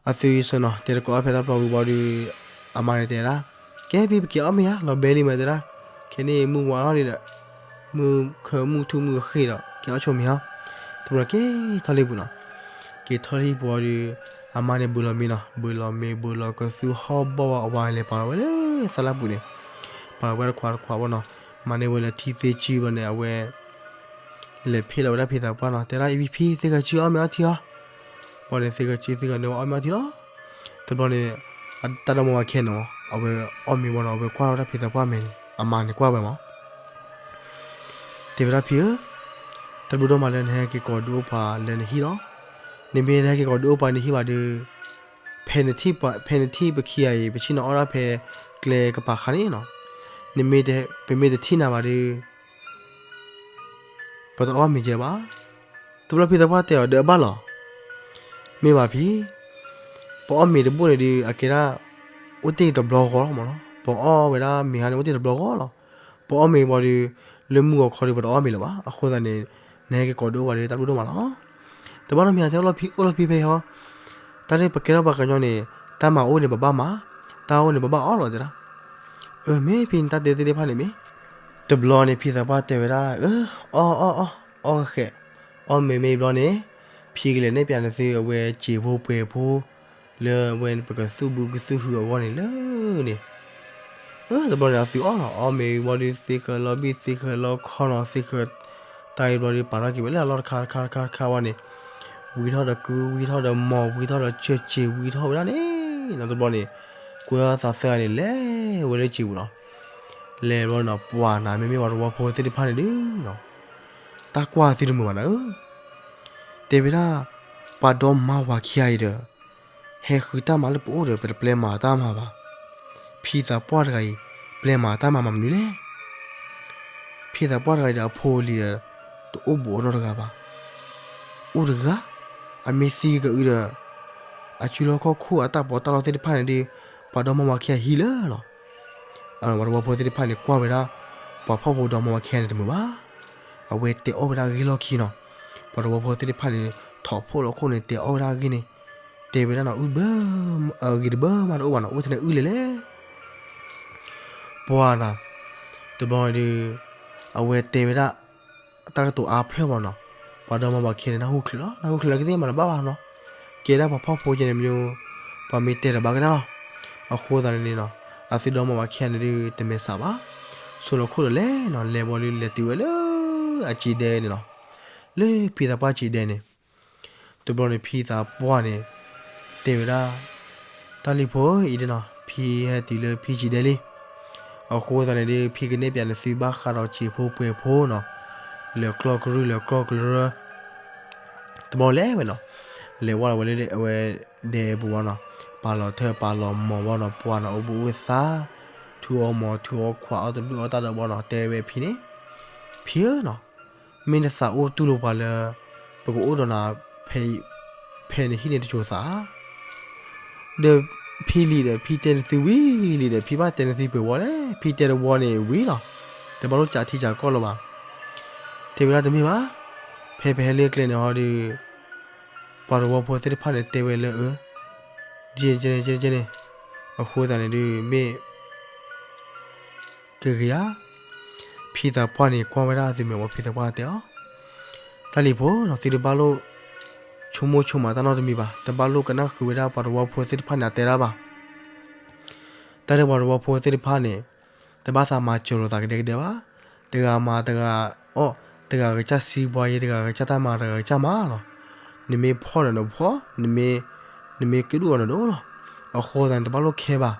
အသုဆၢနီၤ တဲတကိးအီၣ်ဖဲတၢ်ပျီဝံၤဘၣ်ဒီး အမါန့ၣ်တဲဒၣ် ကဲဖံ ပက့ၤအီၣ်မ့ၤဧါ လီၤဘဲလံမး တဲဒၣ် ခဲန့ၣ်မုၢ်ဝါထီၣ်န့ၣ်ဒီး မုၢ်ခၢမုၢ်ထူၣ်မုၢ်ဃ့ၢ်ဒီး က့ၤအီၣ်ဆိမ့ၤဟီ, တဘျီက့ၤထီၣ်လံပူၤနီၤ, က့ၤထီၣ်လံပူၤအီၤဒီး အမါန့ၣ်ဘုးလီၤမ့ၤနီၤ, ဘုးလီၤမ့ၤ ဘုးလီၤကသူဟီၣ်ဘီၣ်ဝဲ အဝၤလဲၤပာ်လီၤဝဲလၢသလၢ်ပူၤန့ၣ်, ပာ်လီၤဝဲတခွးတခွးဘၣ်နီၤ, မၤန့ၢ်ဝဲလၢထံသ့ကၠုဘျီန့ၣ် အဝဲ လဲၤဖ့ၣ်လီၤဝဲဒၣ်ဖံသးပှၢ်နီၤ, တဲဒၣ်အံၤဖံ သ့ၣ်ဂၤကၠုအီၣ်မ့ၤအီထံအီၤ, ဘျီန့ၣ် သ့ၣ်ဂၤကၠုသ့ၣ်ဂၤန့ၣ်ဝဲအီၣ်မ့ၤအီထံလီၤ, တဘျီန့ၣ် တၢ်ဒီမါဝၤခံဂၤန့ၣ် အဝဲအီၣ်မ့ၤဘျီနီၤ အဝဲကွၢ်ထီၣ်ဝဲဒၣ်ဖံသးပှၢ်မဲာ်န့ၣ် အမါန့ၣ်ကွၢ်ဝဲမး တဲဝဲဒၣ်ဖံဧၢ, တၢ်ဘျုးဒိၣ်မးလၢနဟဲက့ၤကိးဒုးအိၣ်ပှၤလၢနဟံၣ်လီၤ. နမ့ၢ်နဟဲက့ၤကိးဒုးအိၣ်ပှၤနဟံၣ်ဘၣ်ဒီး ဖဲနထံၣ်ပှၤ ဖဲနထံၣ်ပခံဂၤအံၤ ပဆ့ၣ်နီၤအီၣ်ဒၣ်ဖဲကျဲကပၤခါန့ၣ်နီၤ, နမ့ၢ်တ ပမ့ၢ်တထံၣ်နၤဘၣ်ဒီး ပတအီၣ်မ့ၤကဲဘၣ်. တဘျီဖံသးပှၢ်တဲအီၤ ဒီးအဘၣ်လီၤ. မ့ၢ်ဘၣ်ဖံ, ပအီၣ်မ့ၤတဘိၣ်န့ၣ်ဒီး အကဲဒၣ် အိၣ်တ့ၢ်တဘျီဂီၢ်လီၤမးနီၤ. ပအီၣ်ဝဲဒၣ်မ့ၤဟါန့ၣ်အိၣ်တ့ၢ်တဘျီဂီၢ်လီၤ. ပအီၣ်မ့ၤဘၣ်ဒီး လၢမုၢ်ဂီၤခီဒီး ပတအီၣ်မ့ၤလၢၤဘၣ်. အဃိသတးန့ၣ် နဟဲက့ၤကိးဒုးအိၣ်ပှၤဒီး တၢ်ဘျုးဒိၣ်မးလီၤ. တဘၣ်နီတမံၤ တဲအိၣ်လီၤဖံ အိၣ်လီၤဖံဖဲဟီ, တၢ်ဒ်ပကဲထီၣ်ပှၤကညီန့ၣ် တၢ်မၤအိၣ်န့ၣ် ပဘၣ်မၤ, တၢ်အိၣ်န့ၣ် ပဘၣ်အီၣ်လီၤတဲဒၣ်. အၢ မ့ၢ်ဖံ နတၢ်တဲသ့ၣ်တဖၣ်န့ၣ်မ့ၢ်. တဘျီန့ၣ် ဖံသးပှၢ်တဲဝဲဒၣ် အၢ အီၣ်အီၣ်အီၣ် အီၣ်ဃဲး, အီၣ်မ့ၤမ့ၢ်ဘျီန့ၣ် ဖံကလဲၤနဲၣ်ပၠးနသုအဝဲစံာ်ဖိပှဲၤဖိ လၢအဝဲပကသူၣ်ဘုကသူၣ်ဟုအဂီၢ်န့ၣ်လၢန့ၣ် အၢ တဘျီန့ၣ် အသုအီၣ်လီၤ. အီၣ်မ့ၤဘျီဒီး သ့ဃၢၤလီၤဘံၣ် သ့ဃၢၤလီၤခီနီၤ သ့ဃၢၤတၢ်အံၤဘျီဒီး ပာ်ထီၣ်က့ၤဝဲလၢအလီၢ်တခါတခါတခါတခါဝဲန့ၣ်, ဝံထီၣ်ဒီးကု ဝံထီၣ်ဒီးမီၢ် ဝံထီၣ်ဒီးဆၢစ့ၤ ဝံထီၣ်ဝဲဒၣ်န့ၣ်နီၤ. တဘျီန့ၣ် ကွဲအသးသၢဂၤန့ၣ် လဲၤဝဲလၢစံာ်ပူၤလီၤ. လဲၤဘျီနီၤ ပှၤနၤ မ့မ့ၢ်ပှၤတဝီဖိသ့ၣ်တဖၣ်န့ၣ်ဒုးနီၤ တၢ်ကွၢ်သုတမုာ်ဘၣ်နၤဧၢ. တဲဝဲဒၣ် ပှၤဒီမါဝၤခံဂၤအံၤဒီး ဟဲဃုတၢ်မၤလၢပအိၣ်ဒီး ပတပျဲမၤတၢ်မၤဘၣ်. ဖံသးပှၢ်တဂၤအံၤ ပျဲမၤတၢ်မၤမနုၤလဲၣ်. ဖံသးပှၢ်တဂၤအံၤဒီး အဖိအလံၤဒီး တအိၣ်ဘူးအနီတဂၤဘၣ်. အိၣ်တဂၤ အမ့ၢ်သံကအုဒီး အစုလီၢ်ခီၣ်ခိၣ်အတၢ်ပီးတၢ်လီသ့ၣ်တဖၣ်န့ၣ်ဒီး ပှၤဒီမါဝၤခံဂၤဟံးလၢာ်လီၤ. ပှၤတဝီဖိသ့ၣ်တဖၣ်န့ၣ် ကွၢ်ဝဲဒၣ် ပှၤဖှီၣ်ဖိဒီမါဝၤခံဂၤန့ၣ်တမုာ်ဘၣ်. အဝဲတဲအီၣ်ဝဲဒၣ်ဂ့ၢ်လီၢ်ခံနီၤ. ပှၤတဝီဖိသ့ၣ်တဖၣ်န့ၣ် ထိးဖှိၣ်လီၤခိၣ်န့ၣ် တဲအီၣ်ဝဲဒၣ်ဂ့ၢ်န့ၣ်, တဲဝဲဒၣ်နီၤ အုၣ်ဘၢ ဂ့ၤတဘၢမးတအိၣ်ဘၣ်နီၤ အိၣ်ထဲန့ၣ်အုၣ်လဲၣ်လဲၣ်. ပှၤနီၤ တဘျီဒီး အဝဲတဲဝဲဒၣ် တၢ်ကတိၤအါဖျၢၣ်မးနီၤ. ပှၤဒီမါဝၤခံဂၤန့ၣ် နၢ်ဟူချုးလီၤ နၢ်ဟူချုးလီၤကသ့ၣ်မးတဘၣ်ဘၣ်နီၤ. ကဲဒၣ်ပှၤဖှီၣ်ဖိကဲန့ၣ်မ့ၢ် ပှၤမ့ၢ်တဲတဘၣ်ကဒါလီၤ. အဃိသတးန့ၣ်နီၤ အသုဒီမါဝၤခံဂၤန့ၣ်ဒီး တမဲာ်ဆှးဘၣ်. ဆိလီၤခိၣ်ဒီးလဲၤနီၤ လဲၤဘီဒီးလဲၤတုၤဝဲလၢအစ့ဒဲန့ၣ်လီၤ. လၢဖံသးပှၢ်စ့ဒဲန့ၣ် တဘျီန့ၣ် ဖံသးပှၢ်န့ၣ် တဲဝဲဒၣ် တၢ်လံၤဖိအံၤဒ်နီၤ ဖံဟဲတုၤလၢဖံစ့ဒဲလံ. အဃိသတးန့ၣ်ဒီး ဖံကနဲၣ်ပၠးနသုဘၣ်ဃးဒီးစံာ်ဖိပှဲၤဖိနီၤ လၢကျီၢ်ကရူၢ်လၢကျီၢ်ကရၢ တဘျီလဲၤဝဲနီၤ လဲၤဝဲလီၤဝဲလၢအဝဲဒဲပူၤဝဲနီၤ ပာ်လီၤထၢၣ်ပာ်လီၤမီၢ်ဝဲနီၤ ပှၤနီၤ အိၣ်ဘှံးအိၣ်သါ ထူအီၣ်မီၢ်ထူအီၣ်ခွးအီၣ်တဘျုးအီၣ်တၢ်ဒီးဘီနီၤ တဲဝဲဖံန့ၣ် ဖံဧၢနီၤ မ့ၢ်နသးအိၣ်တူၢ်လိာ်ပှၤလၢ ပကအိၣ်ဒီးနၤ ဖဲ ဖဲနဟံၣ်န့ၣ်တစိၤသးဧါ. ဒီးဖံလံဒီး ဖံတဲနသုဝံၤလံဒီး ဖံဘၣ်တဲနသုပှဲၤဝီလဲၣ် ဖံတဲတဝီန့ၣ်ဝံၤလီၤ. တဘၣ်လိၣ်ကးထံကးကီၢ်လၢၤဘၣ်. တဲဝဲဒၣ်တမ့ၢ်ဘၣ်. ဖဲပဟဲလၢကျဲန့ၣ်ဟီဒီး ပှၤတဝီဖိသ့ၣ်တဖၣ်န့ၣ်တဲဝဲလၢအၢ ကဲန့ၣ် ကဲန့ၣ် ကဲန့ၣ် အဃိသတးန့ၣ်ဒီး မ့ၢ် ကဂ့ၤဧါ. ဖံသးပှၢ်န့ၣ် ကွၢ်ဝဲဒၣ်သုမဲာ်ဝဲ ဖံသးပှၢ်တဲအီၤ, တၢ်လံၤဖိနီၤ သုတဘၣ်လိၣ် ဆိကမိၣ်ဆိကမးတၢ်နီတမံၤဘၣ်, တဘၣ်လိၣ်ကနၣ်ဃုာ်ဝဲဒၣ်ပှၤတဝီဖိသ့ၣ်တဖၣ်န့ၣ် အတဲဒၣ်ဘၣ်. တၢ်လၢပှၤတဝီဖိသ့ၣ်တဖၣ်န့ၣ် တဘၣ်သးမၤစၢၤလိာ်သးကဒဲကဒဲဘၣ်. တဂၤမၤတဂၤအီၣ်, တဂၤကစၢ်စံးပှၤယဲ, တဂၤကစၢ်တၢ်မၤ တဂၤကစၢ်မၤလီၤ. နမ့ၢ်ဖှီၣ်ဒီးနဖှီၣ်, နမ့ၢ်, နမ့ၢ်ကဒိၣ်အီၤနဒိၣ်လီၤ. အဃိသတးန့ၣ် တဘၣ်လိၣ်ခဲဘၣ်.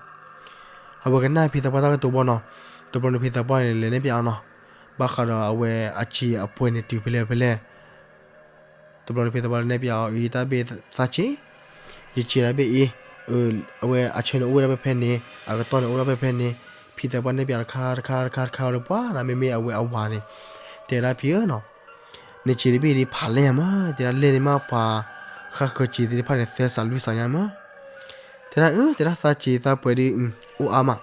အဝဲကနၣ်ဖံသးပှၢ်တၢ်ကတိၤဘီနီၤ, တဘျီန့ၣ်ဖံသးပှၢ်န့ၣ် လဲၤနဲၣ်ပၠးအီၤနီၤ, ဘၣ်ဃးဒီးအဝဲအစ့အပှဲၤန့ၣ်တုၤဖဲလဲၣ်ဖဲလဲၣ်. တဘျီန့ၣ်ဖံသးပှၢ်လဲၤနဲၣ်ပၠးအီၤ အံၤတၢ်ဘ့ၣ်သးစ့, ယစ့တၢ်ဘ့ၣ်အံၤ, အဝဲအဆၢန့ၣ်အိၣ်ဝဲဒၣ်ဖဲဖဲန့ၣ်, အကတီၢ်န့ၣ်အိၣ်ဝဲဒၣ်ဖဲဖဲန့ၣ်, ဖံသးပှၢ်နဲၣ်ပၠးတခါတခါတခါတခါဝဲဒီးပှၤနီၤ, မ့မ့ၢ်အဝဲအဝၤန့ၣ်, တဲဒၣ်ဖံဧၢနီၤ နစ့တဘ့ၣ်ဒ်ဖးလဲၢ်ညါမး, တဲဒၣ်လဲၢ်န့ၣ်မးပှၤဃၣ်ဃၢၤစ့သ့ၣ်တဖၣ်န့ၣ် သၢစးလွံၢ်စးညါမး. တဲဒၣ်အၢ တဲဒၣ်သးစ့သးပှဲၤဒ် အိၣ်အါမး.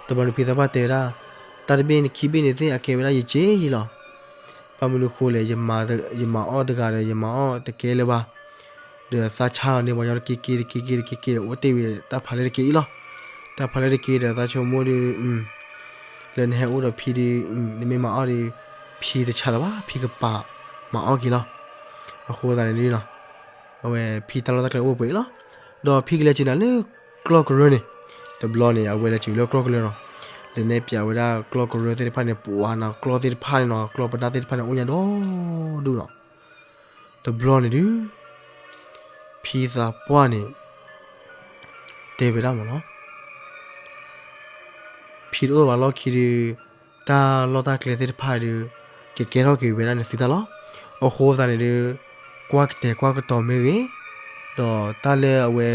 တဘျီန့ၣ်ဖံသးပှၢ်တဲဝဲဒၣ်, တၢ်တဘ့ၣ်န့ၣ်ခံဘ့ၣ်န့ၣ်သ့ၣ်အကဲဝဲဒၣ်ယစ့ယံလီၤ. ဘၣ်မနုၤဃိလဲၣ်, ယမၤအီၣ်တဂၤဒီး ယမၤအီၣ်တကဲလၢၤဘၣ်. ဒီးသးဆါလီၤန့ၢ်ပှၤညီတက့ၢ်က့ၢ်တက့ၢ်က့ၢ်တက့ၢ်က့ၢ်ဒီး အိၣ်တ့ၢ်ဝဲတၢ်ဖးလဲၢ်တက့ၢ်အံၤလီၤ. တၢ်ဖးလဲၢ်တက့ၢ်ဒီး သးဆိကမိၣ်ဒီး လၢနဟဲအိၣ်ဒီးဖံဒီး နမ့ၢ်မၤအီၣ်ဒီး ဖံတဆါလၢၤဘၣ်, ဖံကပာ်မၤအီၣ်က့ၤလီၤ. အဃိသတးန့ၣ်ဒ်နီၤ, အဝဲဖံတၢ်လီၢ်တၢ်ကျဲအိၣ်ပှဲၤအံၤလီၤ. ဒီးဖံကလဲၤစၢၤနၤလၢကျီၢ်ကရၢန့ၣ်, တဘျီန့ၣ် အဝဲလဲၤစၢၤလၢကျီၢ်ကရၢနီၤ, လဲၤနဲၣ်ပၠးဝဲဒၣ်ကျီၢ်ကရၢသ့ၣ်တဖၣ်န့ၣ် ပှၤနီၤ ကျီၢ်သ့ၣ်တဖၣ်န့ၣ်နီၤ ကျီၢ်ပနၢ်သ့ၣ်တဖၣ်န့ၣ် အိၣ်ညါဒီဒူၣ်နီၤ. တဘျီန့ၣ်ဒုး ဖံသးပှၢ်န့ၣ် တဲဝဲဒၣ်မ့ၢ်နီၤ, ဖံတအိၣ်ဘၣ်လီၢ်ခံဒုး တၢ်လီၢ်တၢ်ကျဲသ့ၣ်တဖၣ်ဒုး ကကဲထီၣ်က့ၤဝဲဒၣ်န့ၣ်သုတၢ်လီၤ. အဃိသတးန့ၣ်ဒုး ကွၢ်ကတဲာ်ကွၢ်ကတီၤမ့ၢ်ဂ့ၤ, ဒီးတၢ်လၢအဝဲ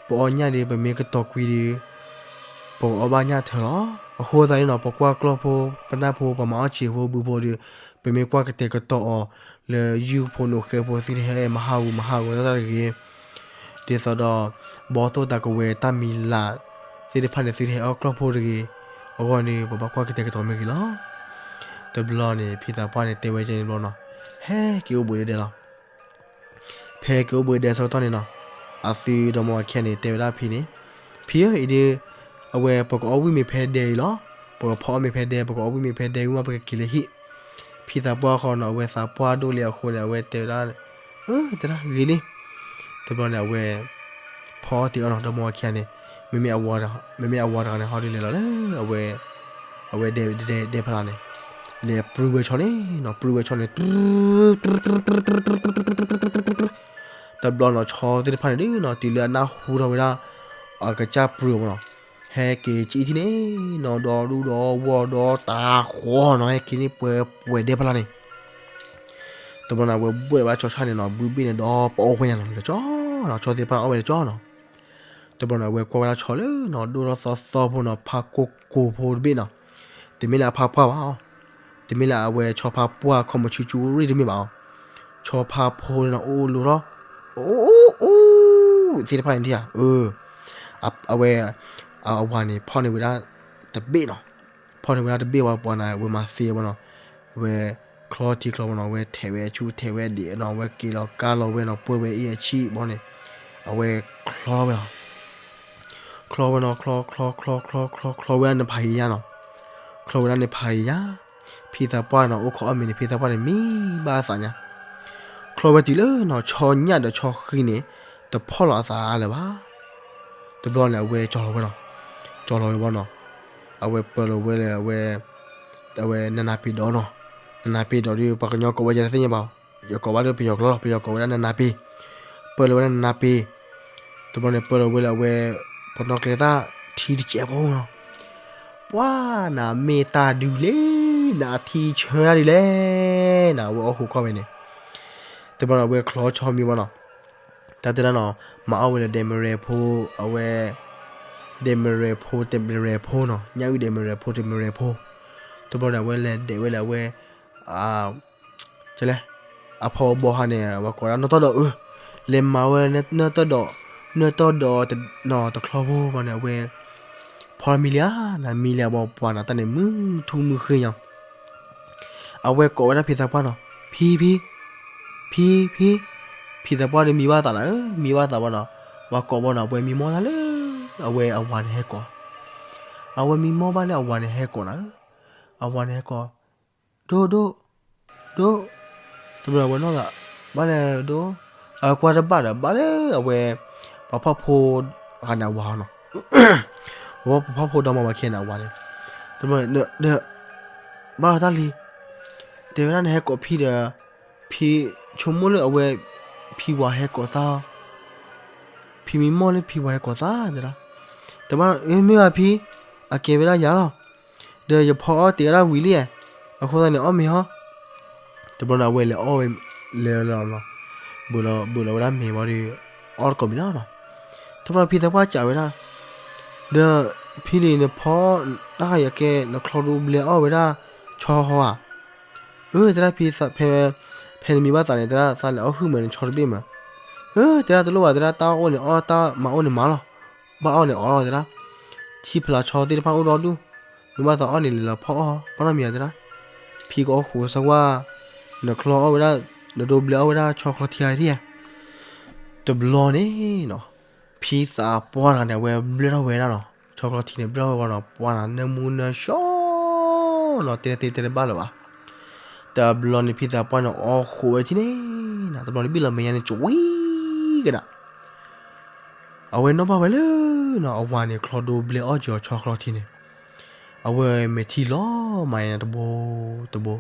ပအီၣ်ညၣ်ဒုး ပမ့ၢ်ကတီၤကွံာ်ဒုး ပကအီၣ်ဘၣ်ညၣ်ထၢလီၤ. အဃိသတးန့ၣ်နီၤ ပကွၢ်ကျီၢ်ဖိ ပနၢ်ဖိ ပမၤအီၣ်စ့ဖိဘုဖိဒုး ပမ့ၢ်ကွၢ်ကတဲာ်ကတီၤအီၤလၢယုၢ်ဖိနိၣ်ဃဲဖိ သုတဟဲမၤဟးဂူာ်မၤဟးဂီၤတၢ်တဂ့ၤ, ဒ်သိးဒီး ဘီသိၣ်တၢ်ကဝဲၤတၢ်မံၤလၢ်သ့ၣ်တဖၣ်န့ၣ် သုတဟဲအီၣ်ကျီၢ်ဖိတဂ့ၤ, အဂီၢ်န့ၣ် ပဘၣ်ကွၢ်ကတဲာ်ကတီၤမ့ၢ်ဂ့ၤလီၤ. တဘျီန့ၣ် ဖံသးပှၢ်န့ၣ် တဲဝဲကဲန့ၣ်ဘျီနီၤ, ဟဲက့ၤအိၣ်ဘှံးဒဲဒဲလီၤ. ဖဲက့ၤအိၣ်ဘှံးဒဲဆၢကတီၢ်န့ၣ်နီၤ, အသုဒီမါဝၤခံဂၤန့ၣ် တဲဝဲဒၣ်ဖံန့ၣ်, ဖံဧၢ, အံၤဒုး အဝဲပကအီၣ်ဝံၣ်မ့ၤဖဲဒဲအံၤလီၤ. ပကဖီအီၣ်မ့ၤဖဲဒဲ, ပကအီၣ်ဝံၣ်မ့ၤဖဲဒဲဝံၤမး ပကက့ၤလၢဟံၣ်. ဖံသးပှၢ်ဃီနီၤ အဝဲသးပှၢ်ဒိၣ်လံအဃိန့ၣ် အဝဲတဲဝဲဒၣ်, အၢ တဲဒၣ်ဂ့ၤလံ. တဘျီန့ၣ် အဝဲဖီအီၣ်တ့ၢ်အီၣ်နီၤ ဒီမါဝၤခံဂၤန့ၣ်, မ့မ့ၢ်အဝၤတဂၤန့ၣ် ဟီဒုးလဲၤလီၤလၢ အဝဲ အဝဲဒဲဒဲဒဲဖျါန့ၣ် လဲၤပြုၢ်ဝဲဆီန့ၣ်နီၤ, ပြုၢ်ဝဲဆီန့ၣ် တဘျီနီၤ ဆီသ့ၣ်တဖၣ်န့ၣ်ဒုးနီၤ တုၤလၢအနၢ်ဟူထီၣ်ဝဲဒၣ် အကစၢ်ပြုၢ်အီၤမ့ၢ်နီၤ, ဟဲက့ၤကံထံၣ်န့ၣ်နီၤ ဒီဒူၣ်ဒီဝီၢ်ဒီတၤဃီနီၤ ဟဲက့ၤန့ၣ်ပှဲၤပှဲၤဒဲဖျါန့ၣ် တဘျီန့ၣ် အဝဲဘှဲၣ်ဝဲဒၣ်ဆီဆၣ်န့ၣ်နီၤ ဘုဘ့ၣ်န့ၣ်ဒီးပအီၣ်ဝဲညါနီၤ လၢကၠီနီၤ ဆီသ့ၣ်တဖၣ်န့ၣ်အီၣ်ဝဲလၢကၠီနီၤ. တဘျီန့ၣ် အဝဲကွၢ်ဝဲဒၣ်ဆီလၢနီၤ ဒိၣ်ထီၣ်သီသီဖိနီၤ ဖးကိၢ်ကိၢ်ဖိတဘ့ၣ်နီၤ, တမ့ၢ်လၢအဖးပှၢ်ဘၣ်အီၤ, တမ့ၢ်လၢအဝဲဆီဖးပှၢ်ခီၣ်မုၢ်ဆူၣ်ဆူၣ်ရံၣ်တမ့ၢ်ဘၣ်အီၤ, ဆီဖးဖိန့ၣ်နီၤ အိၣ်လိၤထီၣ် အိၣ်အိၣ်အိၣ် သ့ၣ်တဖၣ်န့ၣ်ဧါ, အဝဲ အဝၤန့ၣ် ဖီၣ်န့ၢ်ဝဲဒၣ်တဘ့ၣ်နီၤ, ဖီၣ်န့ၢ်ဝဲဒၣ်တဘ့ၣ်ဝဲပှၤန့ၣ် အဝဲမၤသ့ဝဲနီၤ, အဝဲ ချီထံချီဝဲနီၤ အဝဲထဲးဝဲဆူၣ်ထဲးဝဲဒံးနီၤ အဝဲက့ၤလီၤကါလီၤဝဲနီၤ ပှဲၤဝဲအ့ၣ်အဆံၣ်ဘီန့ၣ်, အဝဲချီဝဲလီၤ ချီဝဲနီၤ ချီချီချီချီချီချီဝဲဒၣ်နဖးယံၤညါနီၤ, ချီဝဲဒၣ်နဖးယံၤညါ, ဖံသးပှၢ်နီၤ အိၣ်ခိးအီၣ်မ့ၤန့ၣ် ဖံသးပှၢ်န့ၣ် မံဘၣ်အသးညါ, ချီဝဲတုၤလၢနီၤ ဆီညၣ်ဒီးဆီဃံန့ၣ် တဖီၣ်လီၤအသးလၢၤဘၣ်. တဘျီန့ၣ် အဝဲကၠီလီၤဝဲနီၤ, ကၠီလီၤဝဲဘီနီၤ, အဝဲပၢၤလီၤဝဲလၢအဝဲ အဝဲနနၤပ့ၤဒီးနီၤ, နနၤပ့ၤဒီးဒီး ပှၤကညီကိးဝဲယတသ့ၣ်ညါဘၣ်, ယကိးဘၣ်ဒီးပယီၤကျိာ်လီၤ ပယီၤကိးဝဲဒၣ်နနၤပ့ၤ, ပၢၤလီၤဝဲဒၣ်နနၤပ့ၤ, တဘျီန့ၣ် ပၢၤလီၤဝဲလၢအဝဲ ပနီၣ်ကျဲသၣ်ထံတစဲးဖိနီၤ, ပှၤနမ့ၢ်တၢ်ဒုးလဲၣ်, နအထံဆၢတၢ်ဒုးလဲၣ်, နအဝဲအီၣ်ဃုာ်ခီၣ်ဝဲန့ၣ်, တဘျီန့ၣ် အဝဲချီဆီမံဘီနီၤ, တၢ်တဲဒၣ်နီၤ, မၤအီၣ်ဝဲလၢဒဲမရဲဖိ, အဝဲ ဒဲမရဲဖိတမရဲဖိနီၤ, ညၣ်အုၣ်ဒဲမရဲဖိတမရဲဖိ, တဘျီန့ၣ် အဝဲလဲၤဒဲးဝဲလၢအဝဲ ကလဲၣ်, အဖီဘီဟါန့ၣ် အဝဲကိးဒၣ်နီၢ်တီၢ်ဒီးအၢ, လဲၤမၤဝဲနီၢ်တီၢ်ဒီး, နီၢ်တီၢ်ဒီးနီၤ တချီဖိဘီန့ၣ် အဝဲ ဖီမံလံဧါ, နမံလံဧါဘီပှၤနီၤ တၢ်န့ၣ်မုၢ်ထူမုၢ်ဃ့ညါ အဝဲကိးဝဲဒၣ်ဖံသးပှၢ်နီၤ, ဖံဖံ, ဖံဖံ, ဖံသးပှၢ်ဒီးမံဘၣ်သးနၤဧၢ, မံဘၣ်သးဘၣ်နီၤ, ပှၤကိးဘၣ်နီၤ အဝဲမံမီၢ်တၢ်လၢ အဝဲအဝၤန့ၣ်ဟဲကိး, အဝဲမံမီၢ်ဘၣ်လၢအဝၤန့ၣ်ဟဲကိးနၤဧၢ, အဝၤန့ၣ်ဟဲကိး, ဒိၣ်ဒိၣ်, ဒိၣ်, တဘျီအဝဲနီၢ်သး, ဘၣ်လဲၣ်ဒိၣ်, အဝဲကွၢ်တဘၣ်ဒီး ဘၣ်လၢအဝဲ ပှၤဖှီၣ်ဖိဂၤန့ၣ်အဝၤနီၤ ပှၤဖှီၣ်ဖိဒီမါဝၤခံဂၤန့ၣ်အဝၤန့ၣ်, တဘျီန့ၣ် ဒီး ဘၣ်လီၤတၢ်လံ, တဲဝဲဒၣ်နဟဲကိးဖံဒီး, ဖံဆိကမိၣ်လၢအဝဲ ဖံဝၤဟဲကိးသး, ဖံမံမီၢ်လၢဖံဝၤဟဲကိးသးတဲဒၣ်, တဘၣ် မ့ၢ်ဘၣ်ဖံ, အကဲဝဲဒၣ်ယၤလီၤ, ဒီးယဖီအီၣ်တ့ၢ်ဝဲဒၣ်ဝံၤလံ, အဃိသတးန့ၣ် အီၣ်မ့ၤဟီ တဘျီန့ၣ်အဝဲလဲၤအီၣ်ဝဲလဲၤလီၤနီၤ, ဘုးလီၤဝဲဒၣ်မ့ၤဝံၤဒီး အီၣ်တကိးမံၤလီၤနီၤ, တဘျီဖံသးပှၢ်စံးဝဲဒၣ်, ဒီးဖံလံၤနဖီ တၢ်ယကဲနချီဒိဘျဲအီၣ်ဝဲဒၣ် ဆီဟီဧါ, အၢ တဲဒၣ်ဖံ, ဖဲနမံဘၣ်သးန့ၣ် တဲဒၣ်သးလဲၤအီၣ်ဟုၣ်မးနဆီတဘ့ၣ်မး, အၢ တဲဒၣ်တလိၣ်ဘၣ် တဲဒၣ်တၢ်အိၣ်န့ၣ်အီၣ် တၢ်မၤအိၣ်န့ၣ်မၤလီၤ, ဘၣ်အီၣ်န့ၣ်အီၣ်လီၤတဲဒၣ်, ထံဖျါဆီသ့ၣ်တဖၣ်အိၣ်ဒီဒူၣ်, မ့ၢ်ဘၣ်သးအီၣ်န့ၣ်လဲၤလီၤဖီအီၣ် ဘၣ်နီတမံၤဧါတဲဒၣ်, ဖံကအီၣ်ဃိးစၢဝါ, နချီအီၣ်ဝဲဒၣ်, နဒိဘျဲအီၣ်ဝဲဒၣ်ဆီချီထံဧါ, တဘျီန့ၣ်နီၤ, ဖံသးပှၢ်တဂၤန့ၣ် အဝဲဘျဲထီၣ်ဝဲဒၣ်နီၤ, ဆီချီထံန့ၣ် ဘျဲထီၣ်ဝဲဘၣ်နီၤ ပှၤနီၤ နၢမူနၢဆှီ နီၤ တဲသ့တဲတဘၣ်လၢၤဘၣ်. တဘျီန့ၣ် ဖံသးပှၢ်န့ၣ် အီၣ်ဃိးဝဲထံၣ်န့ၣ်နီၤ တဘျီန့ၣ် ဘံၣ်လီၤမဲာ်ညါန့ၣ် ကဝံၤကဒါ အဝဲနီၣ်ဘၣ်ဝဲလၢနီၤ အဝၤန့ၣ် ချီဒိဘျဲအီၣ်စၢၤအီၤဆီချီထံန့ၣ် အဝဲမဲာ်ထံလီၤမးညါတဘိတဘိ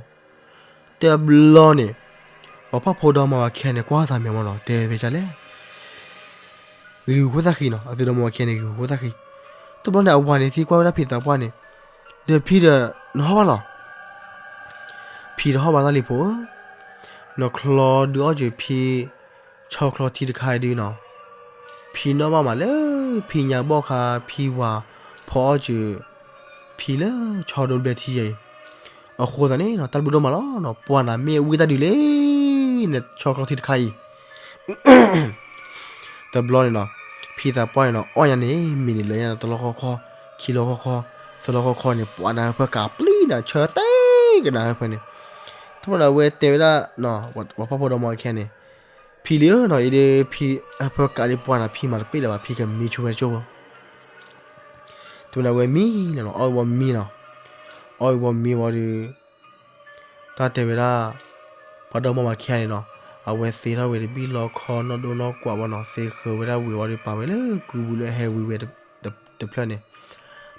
တဘျီန့ၣ် ပှၤဖှီၣ်ဖိဒီမါဝၤခံဂၤန့ၣ် ကွၢ်သးမဲာ်မးနီၤ တဲဖဲကၢ်လဲၣ် ဂ့ၤဂူာ်ဃိသးဃံနီၤ အသုဒီမါဝၤခံဂၤန့ၣ် ဂ့ၤဂူာ်ဃိသးဃံ. တဘျီန့ၣ် အဝၤန့ၣ်သံကွၢ်ဝဲဒၣ်ဖံသးပှၢ်န့ၣ် ဒီးဖံဒီး နဟီၣ်ဘၣ်လီၤ ဖံတဟီၣ်ဘၣ်တၢ်လံၤဖိဧၢ, နချီဒုးအီၣ်စၢၤဖံ ဆီချီထံတခါအံၤဒုနီၤ, ဖံနီၣ်ဘၣ်မးလၢ ဖံညါဘီၣ်ခါ ဖံဝၤဖီအီၣ်စၢၤ ဖံလၢဆီဒိဘျဲထံယဲအံၤ, အဃိသတးန့ၣ်နီၤ တၢ်ဘျုးဒိၣ်မးလီၤနီၤ ပှၤနၤမ့ၢ်ဝံတၢ်ဒုးလဲၣ် နဆီချီထံတခါအံၤ တဘျီန့ၣ်နီၤ, ဖံသးပှၢ်န့ၣ်နီၤ အီၣ်ညါန့ၣ် မ့ၢ်န့ၣ်လၢညါနီၤ တလီၢ်ခီခီ, ခံလီၢ်ခီခီ, သၢလီၢ်ခီခီန့ၣ် ပှၤနၤဟၢဖၢကးပျံၤနၤ ဆၢတဲကနၤဟၢဖၢန့ၣ်, ထီဘိန့ၣ် အဝဲတဲဝဲဒၣ်နီၤ ပှၤဖှီၣ်ဖိဒီမါဝၤခံဂၤန့ၣ်, ဖံလံဧၢနီၤ အံၤဒီးဖံဟၢဖၢကးဒ်ပှၤနၤ ဖံမၤတပ့ၢ်လၢၤဘၣ် ဖံကမံဆိဝဲတကၠိၢ်ဖိ တဘျီန့ၣ် အဝဲမံလီၤနီၤ အီၣ်ဝံၤမံနီၤ, အီၣ်ဝံၤမံဝံၤဒီး တၢ်တဲဝဲဒၣ် ပှၤဒီမါဝၤခံဂၤန့ၣ်နီၤ, အဝဲသ့ထီၣ်ဝဲတဘံၣ်လီခီနီၢ်ဒိၣ်နီၢ်ကွးဝဲနီၤ, သ့ဃၢၤဝဲဒၣ်ဝံၤဝံၤဒီး ပာ်ဝဲလၢကုပူၤလၢဟဲဝံၤဝဲတဖျၢၣ်န့ၣ်,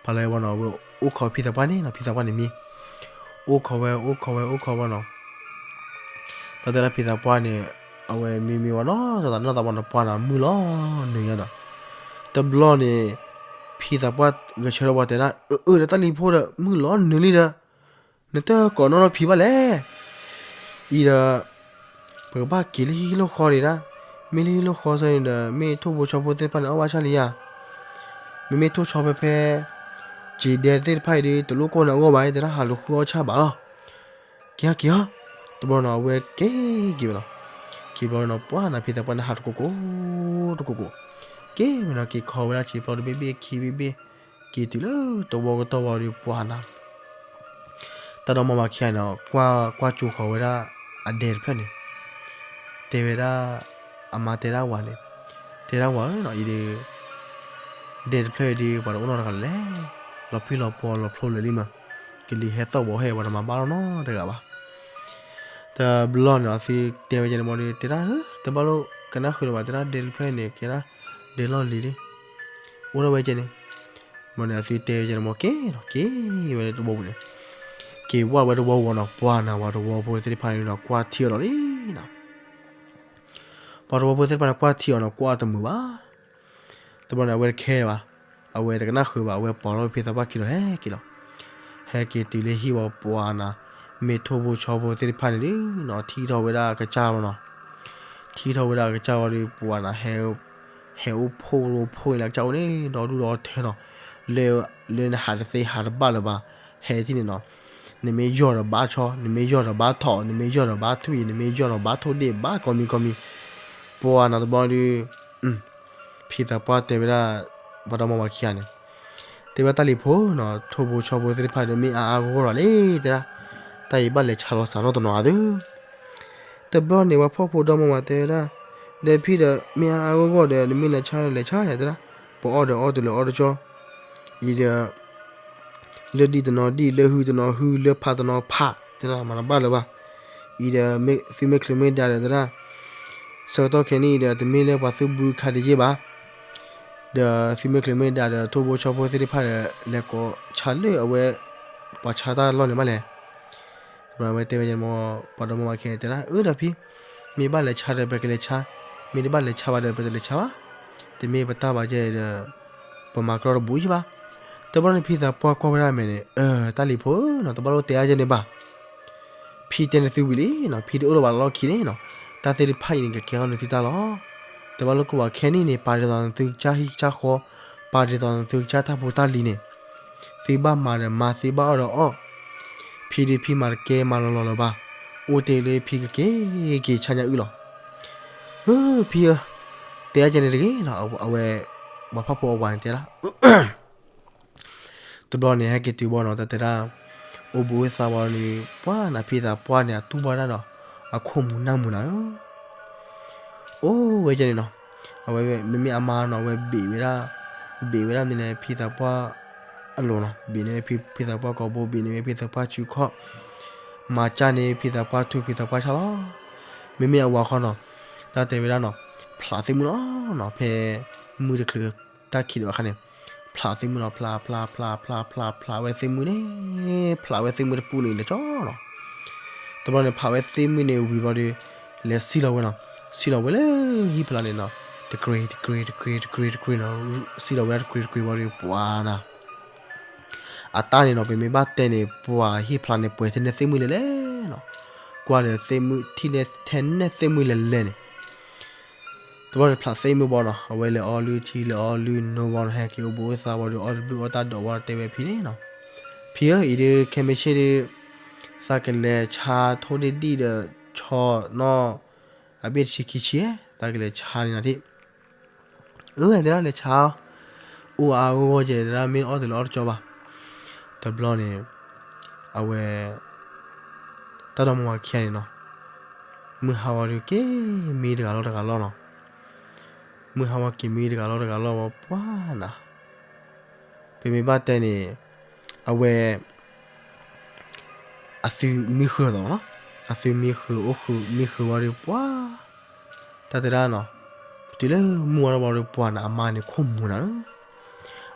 ပာ်လီၤဝဲနီၤ အဝဲအိၣ်ခိးဖံသးပှၢ်န့ၣ်နီၤ, ဖံသးပှၢ်န့ၣ်မံ, အိၣ်ခိးဝဲ အိၣ်ခိးဝဲ အိၣ်ခိးဝဲနီၤ တၢ်တဲဒၣ်ဖံသးပှၢ်န့ၣ် အဝဲမံမံဝဲနီၤ တၢ်သးနီၢ်သးဘီနီၤ ပှၤနၤမုၢ်လီၤနုာ်ညါဒီး, တဘျီန့ၣ် ဖံသးပှၢ်ဂဲၤဆၢထၢၣ်ဝဲတဲဒၣ် အၢ အၢ ဒီးတၢ်လံၤဖိဒီး မုၢ်လီၤနုာ်လံဒီး နတကိးနီၣ်ထီၣ်ဖံဘၣ်လဲၣ်, အံၤဒီး ပကဘၣ်က့ၤလၢဟံၣ်လီၢ်ဃီဒံးဒၣ်, မ့ၢ်လၢဟံၣ်လီၢ်ဃီစ့ၢ်န့ၣ်ဒီး မ့ၢ်ထိၣ်ဖိဆီဖိသ့ၣ်တဖၣ်န့ၣ် အီၣ်ဘၣ်ဆၣ်လံဧါ, မ့မ့ၢ်ထိၣ်ဆီဖဲဖဲ က့ၤဒဲသ့ၣ်တဖၣ်အံၤဒီး တလိၣ်ကိၢ်နၤအဂီၢ်ဘၣ် တဲဒၣ်ဟးလူၤဃုအီၣ်ဆၣ်ဘၣ်လီၤ, က့ၤဟီ က့ၤဟီ, တဘျီနီၤ အဝဲက့ၤက့ၤဝဲလီၤ, က့ၤဘျီနီၤ ပှၤနၤဖံသးပှၢ်န့ၣ်ဟးတကိးကိး တကိးကိး, က့ၤဝဲနီၤ က့ၤခီဝဲဒၣ်စံာ်ပျီတဘ့ၣ်ဘ့ၣ်ခံဘ့ၣ်ဘ့ၣ်, က့ၤတုၤလၢတဝီကတီၢ်ဝံၤဒီး ပှၤနၤ တၢ်ဒီမါဝၤခံဂၤန့ၣ် ကွၢ်ကွၢ်ကၠိဃီၤဝဲဒၣ် အဒဲတဖျၢၣ်န့ၣ်, တဲဝဲဒၣ် အမါတဲဒၣ်ဝၤန့ၣ်, တဲဒၣ်ဝၤဧၢနီၤ အံၤဒီး ဒဲတဖျၢၣ်အံၤဒီး ပှၤတအိၣ်နီတဂၤလဲၣ်, လီၤဖှံလီၤပီၤလီၤဖျိလၢာ်လံမး, ကလံၤဟဲသီၣ်ဘီဟဲ ပှၤတမၤဘၣ်လီၤနီတဂၤဘၣ်. တဘျီန့ၣ် အသုတဲဝဲယဲန့ၣ်မီၤဒီး တဲဒၣ်ဧၢ တဘၣ်လိၣ်ကနၣ်ဃုာ်လၢၤဘၣ် တဲဒၣ်ဒဲတဖျၢၣ်န့ၣ် ကဲဒၣ်ဒဲလီၢ်လံၤလံ, အိၣ်ထီၣ်ဝဲကဲန့ၣ်, မီၤန့ၣ် အသုတဲဝဲယဲန့ၣ်မီၤ က့ၤနီၤ က့ၤဝဲလၢတဝီပူၤန့ၣ်, က့ၤဝဲဝဲတဝီပူၤနီၤ ပှၤနၤဝၤတဝီဖိသ့ၣ်တဖၣ်န့ၣ်ဒီး ကွၢ်ထံအီၤလီၤလံနီၤ ပှၤတဝီဖိသ့ၣ်တဖၣ်န့ၣ် ကွၢ်ထံအီၤနီၤ ကွၢ်တမုာ်ဘၣ်. တဘျီန့ၣ် အဝဲတခဲဘၣ်, အဝဲတကနၣ်ဃုာ်ဘၣ် အဝဲပိာ်ထီၣ်ဖံသးပှၢ်ခံဒီးဟဲက့ၤလီၤ. ဟဲက့ၤတုၤလၢဟံၣ်ဝံၤ ပှၤနၤ မ့ၢ်ထိၣ်ဖိဆီဖိသ့ၣ်တဖၣ်န့ၣ်ဒီးနီၤ ထံၣ်ထီၣ်ဝဲဒၣ်အကစၢ်မီၤနီၤ, ထံၣ်ထီၣ်ဝဲဒၣ်အကစၢ်ဝံၤဒီး ပှၤနၤ ဟဲအိၣ်ဖှိၣ်ရိဖှိၣ်န့ၣ်လၢအကစၢ်အိၣ်န့ၣ် ဒီဒူၣ်ဒီထၢနီၤ, လၢ လၢနဟးတသ့ဟးတဘၣ်လၢၤဘၣ်, ဟဲထံၣ်န့ၣ်နီၤ နမ့ၢ်ယီၢ်ဒီးဘၣ်ဆီ, နမ့ၢ်ယီၢ်ဒီးဘၣ်ထိး, နမ့ၢ်ယီၢ်ဒီးဘၣ်ထွံၣ်, နမ့ၢ်ယီၢ်ဒီးဘၣ်ထိၣ်ဒ့ၣ်ဘၣ်ကိးမံၤကိးမံၤ, ပှၤနၤတဘျီဒီး ဖံသးပှၢ်တဲဝဲဒၣ် ပှၤဒီမါဝၤခံဂၤန့ၣ်, တဲဝဲဒၣ်တၢ်လံၤဖိနီၤ ထိၣ်ဖိဆီဖိသ့ၣ်တဖၣ်ဒီး မ့ၢ်အါအါဂီၢ်ဂီၢ်ဒီးလံ တဲဒၣ်, တၢ်အံၤဘၣ်လဲၤဆါလီၤစးနီတနီၤဧါသု. တဘျီန့ၣ် ပှၤဖှီၣ်ဖိဒီမါဝၤတဲဝဲဒၣ်, ဒီးဖံဒီး မ့ၢ်အါအါဂီၢ်ဂီၢ်ဒီး နမ့ၢ်လဲၤဆါဒီးလဲၤဆါယၤတဲဒၣ်, ပအီၣ်ဒီးအီၣ်တလၢာ်အီၣ်တကၠီ, အံၤဒီး လၢဒံၣ်တနီၤဒံၣ် လၢဟုတနီၤဟု လၢဖးတနီၤဖး တဲဒၣ်မၤတဘၣ်လၢၤဘၣ်. အံၤဒီး သုမ့ၢ်ချုးမ့ၢ်ဒါဒီးတဲဒၣ်, ဆၢကတီၢ်ခဲနံၣ်အံၤဒီး တမ့ၢ်လၢပှၤသုးဘူးခါတယ့ၢ်ဘၣ်. ဒီးသုမ့ၢ်ချုးမ့ၢ်ဒါဒီး ထိၣ်ဖိဆီဖိသ့ၣ်တဖၣ်ဒီး လဲၤကိးဆါလၢအဝဲ ပှၤဆါတၢ်လီၢ်န့ၣ်မးလဲၣ်. အဝဲတဲဝဲယဲန့ၣ်မီၤ ပှၤဒီမါဝၤခံဂၤန့ၣ်တဲဒၣ် အၢ ဒီးဖံ, မ့ၢ်ဘၣ်လဲၤဆါဒီး ပကလဲၤဆါ, မ့ၢ်တဘၣ်လဲၤဆါဘၣ်ဒီး ပတလဲၤဆါဘၣ်. တမ့ၢ်ပတၢ်ဘၣ်ကဲဒီး ပမၤကရီတဘူးယံၤဘၣ်. တဘျီန့ၣ် ဖံသးပှၢ်ကွၢ်ဝဲဒၣ်အမဲာ်န့ၣ် အၢ တၢ်လံၤဖိဧၢနီၤ တဘၣ်လိၣ်တဲအါယဲန့ၣ်ဘၣ်. ဖံတဲန့ၣ်သုဝံၤလံနီၤ ဖံတအိၣ်လၢၤဘၣ်လီၢ်ခံန့ၣ်နီၤ, တၢ်သ့ၣ်တဖၣ်အံၤန့ၣ် ကကဲထီၣ်န့ၢ်သုတၢ်လီၤ. တဘၣ်လိၣ်ကိးဘၣ်ခဲနံၣ်န့ၣ် ပာ်ဒ်သိးနသုကစၢ်ဟံၣ်ကစၢ်ဃီ, ပာ်ဒ်သိးနသုကစၢ်တၢ်ဖိတၢ်လံၤန့ၣ် သုဘၣ်မၤဒီးမၤ သုဘၣ်အီၣ်ဒီးအီၣ်. ဖံဒီးဖံမၤတကဲမၤလီၤလီၤလၢၤဘၣ်, အိၣ်တ့ၢ်လၢဖံကက့ၤက့ၤဆါညါအုၣ်လီၤ. ဧၢ ဖံဧၢ, တဲအါကဲန့ၣ်တဂ့ၤနီၤ အဝဲ ပှၤဖှီၣ်ဖိအဝၤန့ၣ်တဲဒၣ် တဘျီန့ၣ် ဟဲက့ၤတုၤဘၣ်နီၤ တၢ်တဲဒၣ် အိၣ်ဘှံးအိၣ်သါဝံၤန့ၣ် ပှၤနၤဖံသးပှၢ်န့ၣ် အတူၢ်ဘၣ်တၢ်ဒီး အခိၣ်မူၤနၢ်မူၤနၤဧၢ အိၣ်ဝဲကဲန့ၣ်နီၤ, အဝဲမ့မ့ၢ်အမါနီၤ အဝဲဘ့ၣ်ဝဲဒၣ်, ဘ့ၣ်ဝဲဒၣ်မနုၤလဲၣ် ဖံသးပှၢ် အလိၤနီၤ, ဘ့ၣ်န့ၢ်ဖံသးပှၢ်ကိာ်ဘိ, ဘ့ၣ်န့ၢ်ဖံသးပှၢ်စုခီၣ်, မၤကၢ်န့ၢ်ဖံသးပှၢ်ထူ ဖံသးပှၢ်ဆၣ်လီၤ. မ့မ့ၢ်အဝၤခီနီၤ, တၢ်တဲဝဲဒၣ်နီၤ, ဖျးသ့ၣ်မုၣ်လီၤနီၤ, ဖဲမုၢ်တချုးတၢ်ခံးဒံးဘၣ်အခါန့ၣ်, ဖျးသ့ၣ်မုၣ်လီၤ, ဖျး ဖျး ဖျး ဖျး ဖျး ဖျးဝဲသ့ၣ်မုၣ်န့ၣ်, ဖျးဝဲသ့ၣ်မုၣ်တပူၤန့ၣ်လၢာ်ကၠီနီၤ. တဘျီန့ၣ် ဖျးဝဲသ့ၣ်မုၣ်န့ၣ်ဝံၤဘျီဒီး, လဲၤစံၣ်လီၤဝဲနီၤ, စံၣ်လီၤဝဲလၢဟံၣ်ဖျါန့ၣ်နီၤ, တကြ့ တကြ့ တကြ့ တကြ့ တကြ့နီၤ, စံၣ်လီၤဝဲဒၣ်တကြ့တကြ့ဘျီဒီး ပှၤနီၤ အတၢ်န့ၣ်နီၤ, ပမ့ၢ်ဘၣ်တဲန့ၣ် ပှၤဟံၣ်ဖျါန့ၣ် ပှဲၤထဲနဲသ့ၣ်မုၣ်လဲၤလဲၤနီၤ, ကွၢ်ဒီးသ့ၣ်မုၣ်ထံၣ်ထဲနဲသ့ၣ်မုၣ်လဲၤလဲၤန့ၣ်, တဘျီန့ၣ်ဖျးသ့ၣ်မုၣ်ဘၣ်နီၤ, အဝဲလဲၤအီလုၢ်ထံ လဲၤအီလုၢ်နိဘၣ်နီၤ, ဟဲက့ၤအိၣ်ဘှံးအိၣ်သါဘၣ်ဒီး အီၣ်တဘျုးအီၣ်တၢ်ဒီးဝဲတဲဝဲဖံန့ၣ်နီၤ, ဖံဧၢ, အံၤဒုးခဲမ့ၢ်ဆ့ၣ်ဒုး, သးကလဲၤဆါထိၣ်ဒ့ၣ်ဒံၣ်ဒီးဆီနီၤ, အဘ့ၣ်တဆံခံဆံ, သးကလဲၤဆါန့ၣ်နီၤထံၣ် အၢ တဲဒၣ်လဲၤဆါ, အိၣ်အါဂီၢ်ဂီၢ်ကဲ တဲဒၣ် မ့ၢ်အီၣ်တလၢအီၣ်တကၠီဘၣ်. တဘျီန့ၣ်, အဝဲ, တၢ်ဒီမါဝၤခံဂၤန့ၣ်နီၤ, မုၢ်ဟါဝဲဒီးက့ၤမံတဂၤလီၢ်တဂၤလီၢ်နီၤ, မုၢ်ဟါဝဲက့ၤမံတဂၤလီၢ်တဂၤလီၢ်ဝဲပှၤနၤ, ပမ့ၢ်ဘၣ်တဲန့ၣ်, အဝဲ အသုမံဃုာ်အသိးနီၤ, အသုမံဃုာ်အိၣ်ဃုာ်မံဃုာ်ဝဲဒီးပှၤ, တၢ်တဲဒၣ်နီၤ, ပတုၤလၢမုၢ်ဝါထီၣ်ဘၣ်ဒီးပှၤန့ၣ် အမါန့ၣ်ခိၣ်မူၤနၤဧၢ,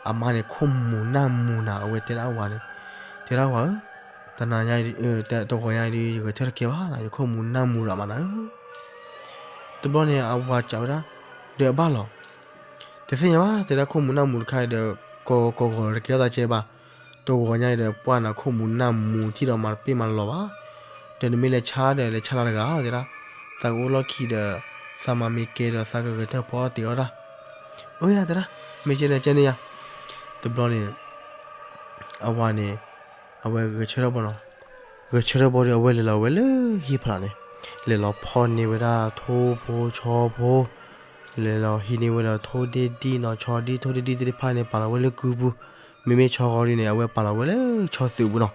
အမါန့ၣ်ခိၣ်မူၤနၢ်မူၤနၤ, အဝဲတဲဒၣ်အဝၤန့ၣ်, တဲဒၣ်ဝၤဧၢ, တနၤညါအံၤ, တဂီၤညါအံၤဒီး ယဂဲၤဆၢထၢၣ်တကဲဘၣ်နၤ, ယခိၣ်မူၤနၢ်မူၤဒိၣ်မးနၤဧၢ. တဘျီန့ၣ် အဝၤစံးဝဲဒၣ်, ဒီးအဘၣ်လီၤ တသ့ၣ်ညါဘၣ်, တဲဒၣ်ခိၣ်မူၤနၢ်မူၤတခါအံၤဒီး, ကိးဂီၤလၢတကဲထီၣ်သးကဲဘၣ်, တဂီၤညါအံၤဒီး ပှၢ်နၤခိၣ်မူၤနၢ်မူၤထံၣ်ဒီးမၤတပ့ၢ်မၤလီၤဘၣ်, ဒီးနမ့ၢ်လဲၤဆါဒီး လဲၤဆါလၢတဂၤတဲဒၣ်, သးကအိၣ်လီၢ်ခံဒီး, သးမၤမ့ၢ်ကဲဒီး သးကဂဲၤဆၢထၢၣ်ဖီအီၣ်တ့ၢ်အီၣ်တၢ်, အိၣ်ယၤတဲဒၣ်, မ့ၢ်ကဲန့ၣ်ကဲန့ၣ်ယၤ, တဘျီန့ၣ် အဝၤန့ၣ်, အဝဲဂဲၤဆၢထၢၣ်ဘၣ်နီၤ, ဂဲၤဆၢထၢၣ်ဘၣ်ဒီး အဝဲလဲၤလီၤဝဲလၢဟံၣ်ဖျါန့ၣ်, လဲၤလီၤဖီၣ်န့ၢ်ဝဲဒၣ်ထိၣ်ဖိဆီဖိ, လဲၤလီၤဟံးန့ၢ်ဝဲဒီးထိၣ်ဒ့ၣ်ဒံၣ်နီၤ, ဆီဒံၣ်ထိၣ်ဒ့ၣ်ဒံၣ်သ့ၣ်တဖၣ်န့ၣ် ပာ်လီၤဝဲလၢကုပူၤ, မ့မ့ၢ်ဆီဂီၤဒ်န့ၣ် အဝဲပာ်လီၤဝဲလၢဆီသုးပူၤနီၤ.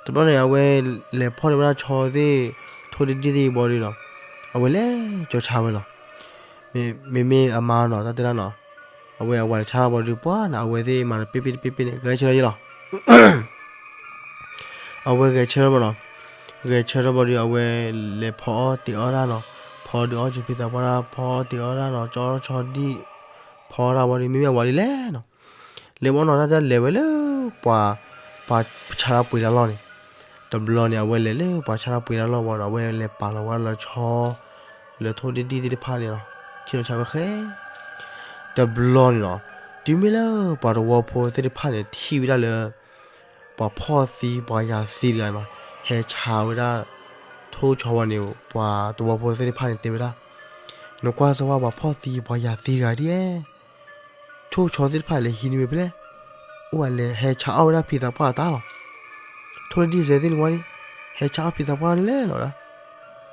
တဘျီန့ၣ် အဝဲလဲၤဖီၣ်န့ၢ်ဝဲဒၣ်ဆီသ့ၣ်, ထိၣ်ဒ့ၣ်ဒံၣ်သ့ၣ်ဘၣ်ဒီးနီၤ, အဝဲလဲၤကၠီၤဆါဝဲလီၤ. မ့မ့ၢ်အမါနီၤ တၢ်တဲဒၣ်နီၤ, အဝဲအဝၤလဲၤဆါဘၣ်ဒီးပှၤန့ၣ် အဝဲသ့ၣ်မၤတပ့ၢ်ပ့ၢ်တပ့ၢ်ပ့ၢ်န့ၣ် ဂဲၤဆၢထၢၣ်ယဲလီၤ. အဝဲဂဲၤဆၢထၢၣ်ဘၣ်နီၤ, ဂဲၤဆၢထၢၣ်ဘၣ်ဒီး အဝဲလဲၤဖီအီၣ်တ့ၢ်အီၣ်တၢ်နီၤ, ဖီဒီးအီၣ်ကၠီဖံသးပှၢ်တၢ်, ဖီအီၣ်တ့ၢ်အီၣ်တၢ်နီၤ, ကၠီဆီဒံၣ်, ဖီတၢ်ဝံၤဒီး မ့မ့ၢ်အဝၤဒ်လဲၣ်နီၤ, လဲၤဘၣ်နီၤ တၢ်တဲလဲၤဝဲလၢပှၤ, ပှၤဆါတၢ်ပှ့ၤတၢ်လီၢ်န့ၣ်, တဘျီန့ၣ် အဝဲလဲၤလၢပှၤဆါတၢ်ပှ့ၤတၢ်လီၢ်ဝံၤဒီး အဝဲလဲၤပာ်လီၤဝဲလၢဆီ လၢထိၣ်ဒ့ၣ်ဒံၣ်သ့ၣ်တဖၣ်န့ၣ်လီၤ. ဆ့ၣ်နီၤဆါဝဲဃဲ တဘျီန့ၣ်လီၤ, တုၤမ့ၢ်လၢပှၤသဝီဖိသ့ၣ်တဖၣ်န့ၣ် ထံၣ်ဝဲဒၣ်လၢ ပှၤဖှီၣ်သံပှၤယာ်သံတဂၤန့ၣ်လီၤ, ဟဲဆါဝဲဒၣ် ထိၣ်ဆီဝံၤန့ၣ် ပှၤသဝီဖိသ့ၣ်တဖၣ်န့ၣ်တဲဝဲဒၣ်, နကွၢ်စၢၤဝဲ ပှၤဖှီၣ်သံပှၤယာ်သံတဂၤဒ်အံၤ ထိၣ်ဆီသ့ၣ်တဖၣ်လဲၤဟံးန့ၢ်ဝဲဖဲလဲၣ်, အိၣ်ဝဲလဲၤဟဲဆါအီၣ်ဝဲဒၣ်ဖံသးပှၢ်အတၢ်လီၤ. ထိၣ်ဒ့ၣ်ဒံၣ်စဲးသ့ၣ်န့ၣ်ဝံၤန့ၣ် ဟဲဆါအီၣ်ဖံသးပှၢ်လဲၣ်လီၤဒၣ်,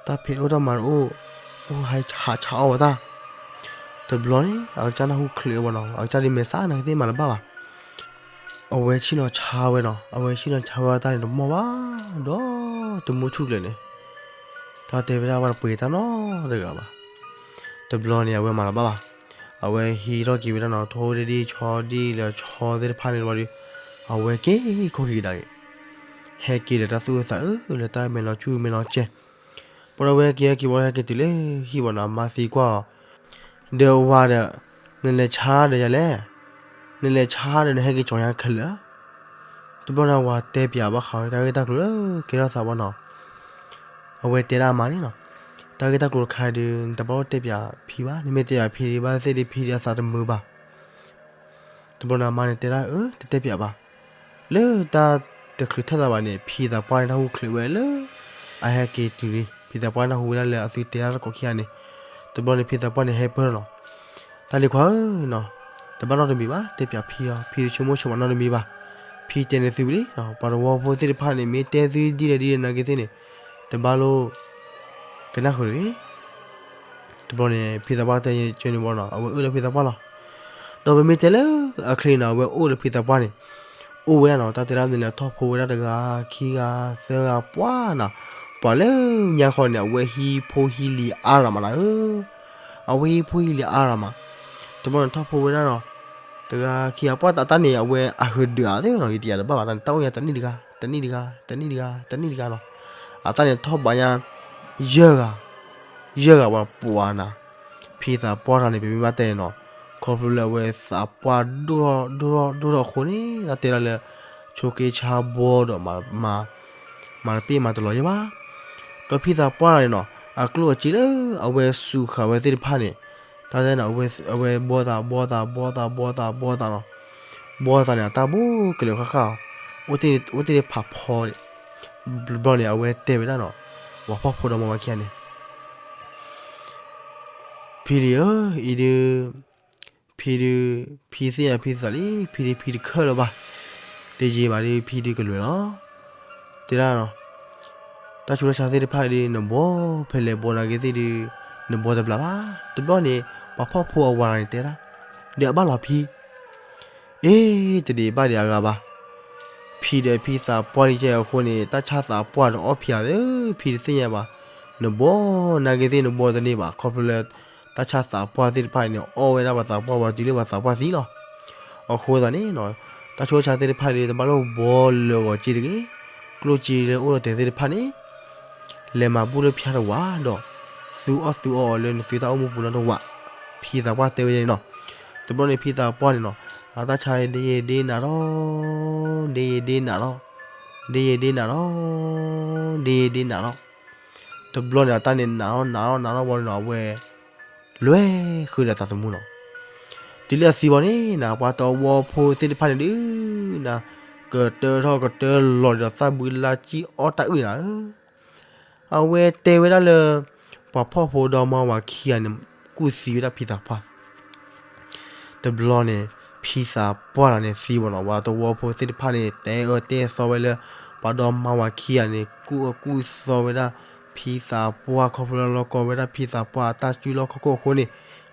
တၢ်ဖံးတအိၣ်တၢ်မၤတအိၣ်, အိၣ်ဟဲဆါအီၣ်ဝဲတၢ်. တဘျီန့ၣ် အကစၢ်နၢ်ဟူချုးဝဲနီၤ, အကစၢ်ဒ်မဲာ်ဆှးနာ်က့သ့ၣ်မၤတဘၣ်ဘၣ်. အဝဲဆ့ၣ်နီၤဆါဝဲနီၤ, အဝဲဆ့ၣ်နီၤဆါဝဲတၢ်န့ၣ်တမီၢ်ဘၣ်, ဒီးတမူထူၣ်ကျဲၤန့ၣ် တၢ်တဲဝဲဒၣ်ဝဲတပှ့ၤတၢ်နီတဂၤဘၣ်. တဘျီန့ၣ် အဝဲမၤလီၤဘၣ်ဘၣ်. အဝဲဟံးထီၣ်က့ၤဝဲဒၣ်နီၤ, ထိၣ်ဒ့ၣ်ဒံၣ်ဆီဒံၣ်လၢဆီသ့ၣ်တဖၣ်န့ၣ်ဝံၤဒီး အဝဲက့ၤခိၣ်က့ၤကဒါက့ၤ, ဟဲက့ၤလၢတၢ်သူၣ်အုးသးအုး လၢတၢ်မဲာ်လီၤကၠူၣ်မဲာ်လီၤကဲၤ. ပှၤဒီးအဝဲက့ၤဟဲက့ၤဝံၤဒီး ဟဲက့ၤတုၤလၢဟံၣ်ဝံၤနီၤ, အမါသံကွၢ်အီၤ, ဒီးဝၤဒီး, နလဲၤဆါဒီးယၤလဲၣ်, နလဲၤဆါဒီးနဟဲက့ၤကၠီၤညါခဲလၢာ်. တဘျီန့ၣ် အဝၤတဲပၠးဘၣ်ဃးဝဲတၢ်ဂ့ၢ်တၢ်ကျိၤလၢကဲထီၣ်သးဘၣ်နီၤ. အဝဲတဲဒၣ်အမါန့ၣ်နီၤ, တၢ်ဂ့ၢ်တၢ်ကျိၤတခါဒီး နတဘၣ်အိၣ်တဲပၠးဖံဘၣ်, နမ့ၢ်တဲပၠးဖံဒံးဘၣ်သ့ၣ်ဒီး ဖံဒီးအသးတမုာ်ဘၣ်. တဘျီန့ၣ် အမါန့ၣ်တဲဒၣ်, အၢ တတဲပၠးဘၣ်. လၢတၢ်တချုးထၢၣ်သးဘၣ်န့ၣ် ဖံသးပှၢ်န့ၣ် နၢ်ဟူချုးဝဲလၢ အဟဲက့ၤတုၤန့ၣ် ဖံသးပှၢ်နၢ်ဟူဝဲဒၣ်လၢအသုတဲတၢ်တကိးခံဂၤန့ၣ်. တဘျီန့ၣ် ဖံသးပှၢ်န့ၣ် ဟဲပၢၢ်လီၤ. တၢ်လံၤခွါဧၢနီၤ, တဘၣ်နီတမံၤဘၣ်, တဲပၠးဖံအီၤ, ဖံတဆိကမိၣ်ဆိကမးနီတမံၤဘၣ်. ဖံတဲန့ၢ်သုဝံၤလံ, ပှၤသဝီဖိသ့ၣ်တဖၣ်န့ၣ် မ့ၢ်တဲသုဒ်လဲၣ်ဒ်လဲၣ်နာ်က့သ့ၣ်န့ၣ်, တဘၣ်လိၣ်ကနၣ်ဃုာ်တဂ့ၤ. တဘျီန့ၣ် ဖံသးပှၢ်တဲန့ၢ်ကၠိန့ၣ်ဘၣ်နီၤ, အဝဲအၢၣ်လီၤဖံသးပှၢ်လီၤ. ဒီးပမ့ၢ်တဲလၢအချ့နီၤ, အဝဲအိၣ်ဒီးဖံသးပှၢ်န့ၣ်, အိၣ်ဝဲနီၤ, တၢ်တဲဒၣ်မ့ၢ်လၢထီၣ်ဖိဝဲဒၣ်တဂၤ, ခံဂၤ, သၢဂၤ, ပှၤနီၤ, ပှၤလၢညါဃီန့ၣ် အဝဲဟံးဖိဟံးလံၤအါရၤမးနၤဧၢ. အဝဲဟံးဖိဟံးလံၤအါရၤမး. တဘျီန့ၣ်ထီၣ်ဖိဝဲဒၣ်နီၤ, တ တဂၤခံဂၤ ပှၢ်တၢ်တၢ်န့ၣ် အဝဲအဟုးဒုးအသ့နီၤ ယတယၤတဘၣ်ဘၣ် တၢ်န့ၣ်တၢ်အိၣ်ညါ တနံၣ်တဂၤ တနံၣ်တဂၤ တနံၣ်တဂၤ တနံၣ်တဂၤနီၤ. အတၢ်န့ၣ်ထီၣ်ဘးညါ ယဲၢ်ဂၤ ယဲၢ်ဂၤဝဲပှၤနၤ, ဖံသးပှၢ်တဂၤန့ၣ် ပမ့ၢ်ဘၣ်တဲနီၤ, ခီဖျိလၢအဝဲသးပှၢ်ဒိၣ်ထီၣ်ဒိၣ်ထီၣ်ဒိၣ်ထီၣ်အဃိန့ၣ် တၢ်တဲဒၣ်လၢ ဆိးက့ဆါဘီဒီး မၤတပ့ၢ်မၤတလီၤယဲၢ်ဘၣ်. ဒီးဖံသးပှၢ်တဂၤန့ၣ်နီၤ အကျိၣ်အစ့လၢအဝဲစူးဃာ်ဝဲသ့ၣ်တဖၣ်န့ၣ် တၢ်တဲနီၤ အဝဲဘီသး ဘီသး ဘီသး ဘီသး ဘီသးနီၤ, ဘီသးန့ၣ် အတၢ်ဘူးကလၢာ်ဃၣ်ဃၣ်အီၤ, အိၣ်တ့ၢ်ဖးဖီဒံး, ဘျီန့ၣ် အဝဲတဲဝဲဒၣ်နီၤ, ပှၤဖှီၣ်ဖိဒီမါဝၤခံဂၤန့ၣ် ဖံဒုးဧၢ, အံၤဒုး, ဖံဒုး, ဖံသ့ၣ်ညါဖံသးလံ, ဖံဒုးဖံတခၢၣ်လၢၤဘၣ်, တယံာ်ဘၣ်ဒုး ဖံဒုးကလွဲၤလီၤ. တဲဒၣ်နီၤ, တၢ်ဆူးတၢ်ဆါသ့ၣ်တဖၣ်ဒုး နဘီဖဲလဲၣ်ဘီနာ်က့သ့ၣ်ဒုး နဘီတဘျးဘၣ်. တဘျီန့ၣ် ပှၤဖှီၣ်ဖိအဝၤန့ၣ်တဲဒၣ်, ဒီးအဘၣ်လီၤဖံ အ့ တဒံးဘၣ်ဒံးအဂၤဘၣ်. ဖံဒီးဖံသးပှၢ်လံကဲအဃိန့ၣ် တၢ်ဆါသးပှၢ်ဒီးအီၣ်ဖံဧါ, ဖံတသ့ၣ်ညါဘၣ်. နဘီနာ်က့သ့ၣ်နဘီတန့ၢ်ဘၣ် ခီဖျိလၢ တၢ်ဆါသးပှၢ်သ့ၣ်တဖၣ်န့ၣ် အီၣ်ဝဲဒၣ်ပှၤသးပှၢ်ဝံၤတုၤလၢပှၤသးပှၢ်သံလီၤ. အဃိသတးန့ၣ်နီၤ တၢ်ဆူးတၢ်ဆါသ့ၣ်တဖၣ်ဒုး တဘၣ်လိၣ်ဘီလၢာ်ဂီၤက့တဂ့ၤ, ကျိၣ်စ့လၢအိၣ်ဒီးတဲာ်သ့ၣ်တဖၣ်န့ၣ် လဲၤမၤဘူၣ်လၢဖၠါတဝးဒီး သူအီၣ်သူအီအီၤလၢနသုတၢ်အိၣ်မူပူၤနီတဝး, ဖံသးပှၢ်တဲဝဲန့ၣ်နီၤ. တဘျီန့ၣ် ဖံသးပှၢ်န့ၣ်နီၤ အတၢ်ဆါဒ့ယဒ့နၤလီၤ, ဒ့ယဒ့နၤလီၤ, ဒ့ယဒ့နၤလီၤ, ဒ့ယဒ့နၤလီၤ. တဘျီန့ၣ် အတၢ်န့ၣ်နးအီၣ်နးအီၣ်နးအီၣ်ဝံၤန့ၣ်နီၤ အဝဲ လွဲဃုာ်ဒီးသးသမူနီၤ. တုၤလၢအသံဘၣ်န့ၣ်နီၤ ပှၤသဝီဖိသ့ၣ်တဖၣ်န့ၣ်ဒုး နၤ ကတၢထီၣ်ကတၢလီၤဒီးသၣ်ဘုလါကံအီၣ်တၢ်အုၣ်နၤဧၢ. အဝဲတဲဝဲဒၣ်လၢ ပှၤဖှီၣ်ဖိဒီမါဝၤခံဂၤန့ၣ် ကူၣ်သံဝဲဒၣ်ဖံသးပှၢ် တဘျီန့ၣ် ဖံသးပှၢ်တဂၤန့ၣ်သံဘၣ်နီၤ ပှၤသဝီဖိသ့ၣ်တဖၣ်န့ၣ် တဲအၢတဲသီဝဲလၢ ပှၤဒီမါဝၤခံဂၤန့ၣ် ကူၣ်အၢကူၣ်သီဝဲဒၣ် ဖံသးပှၢ် ခီဖျိလၢလီၢ်ကီဝဲဒၣ်ဖံသးပှၢ်အတၢ်စုလီၢ်ခီၣ်ခိၣ်အဃိန့ၣ်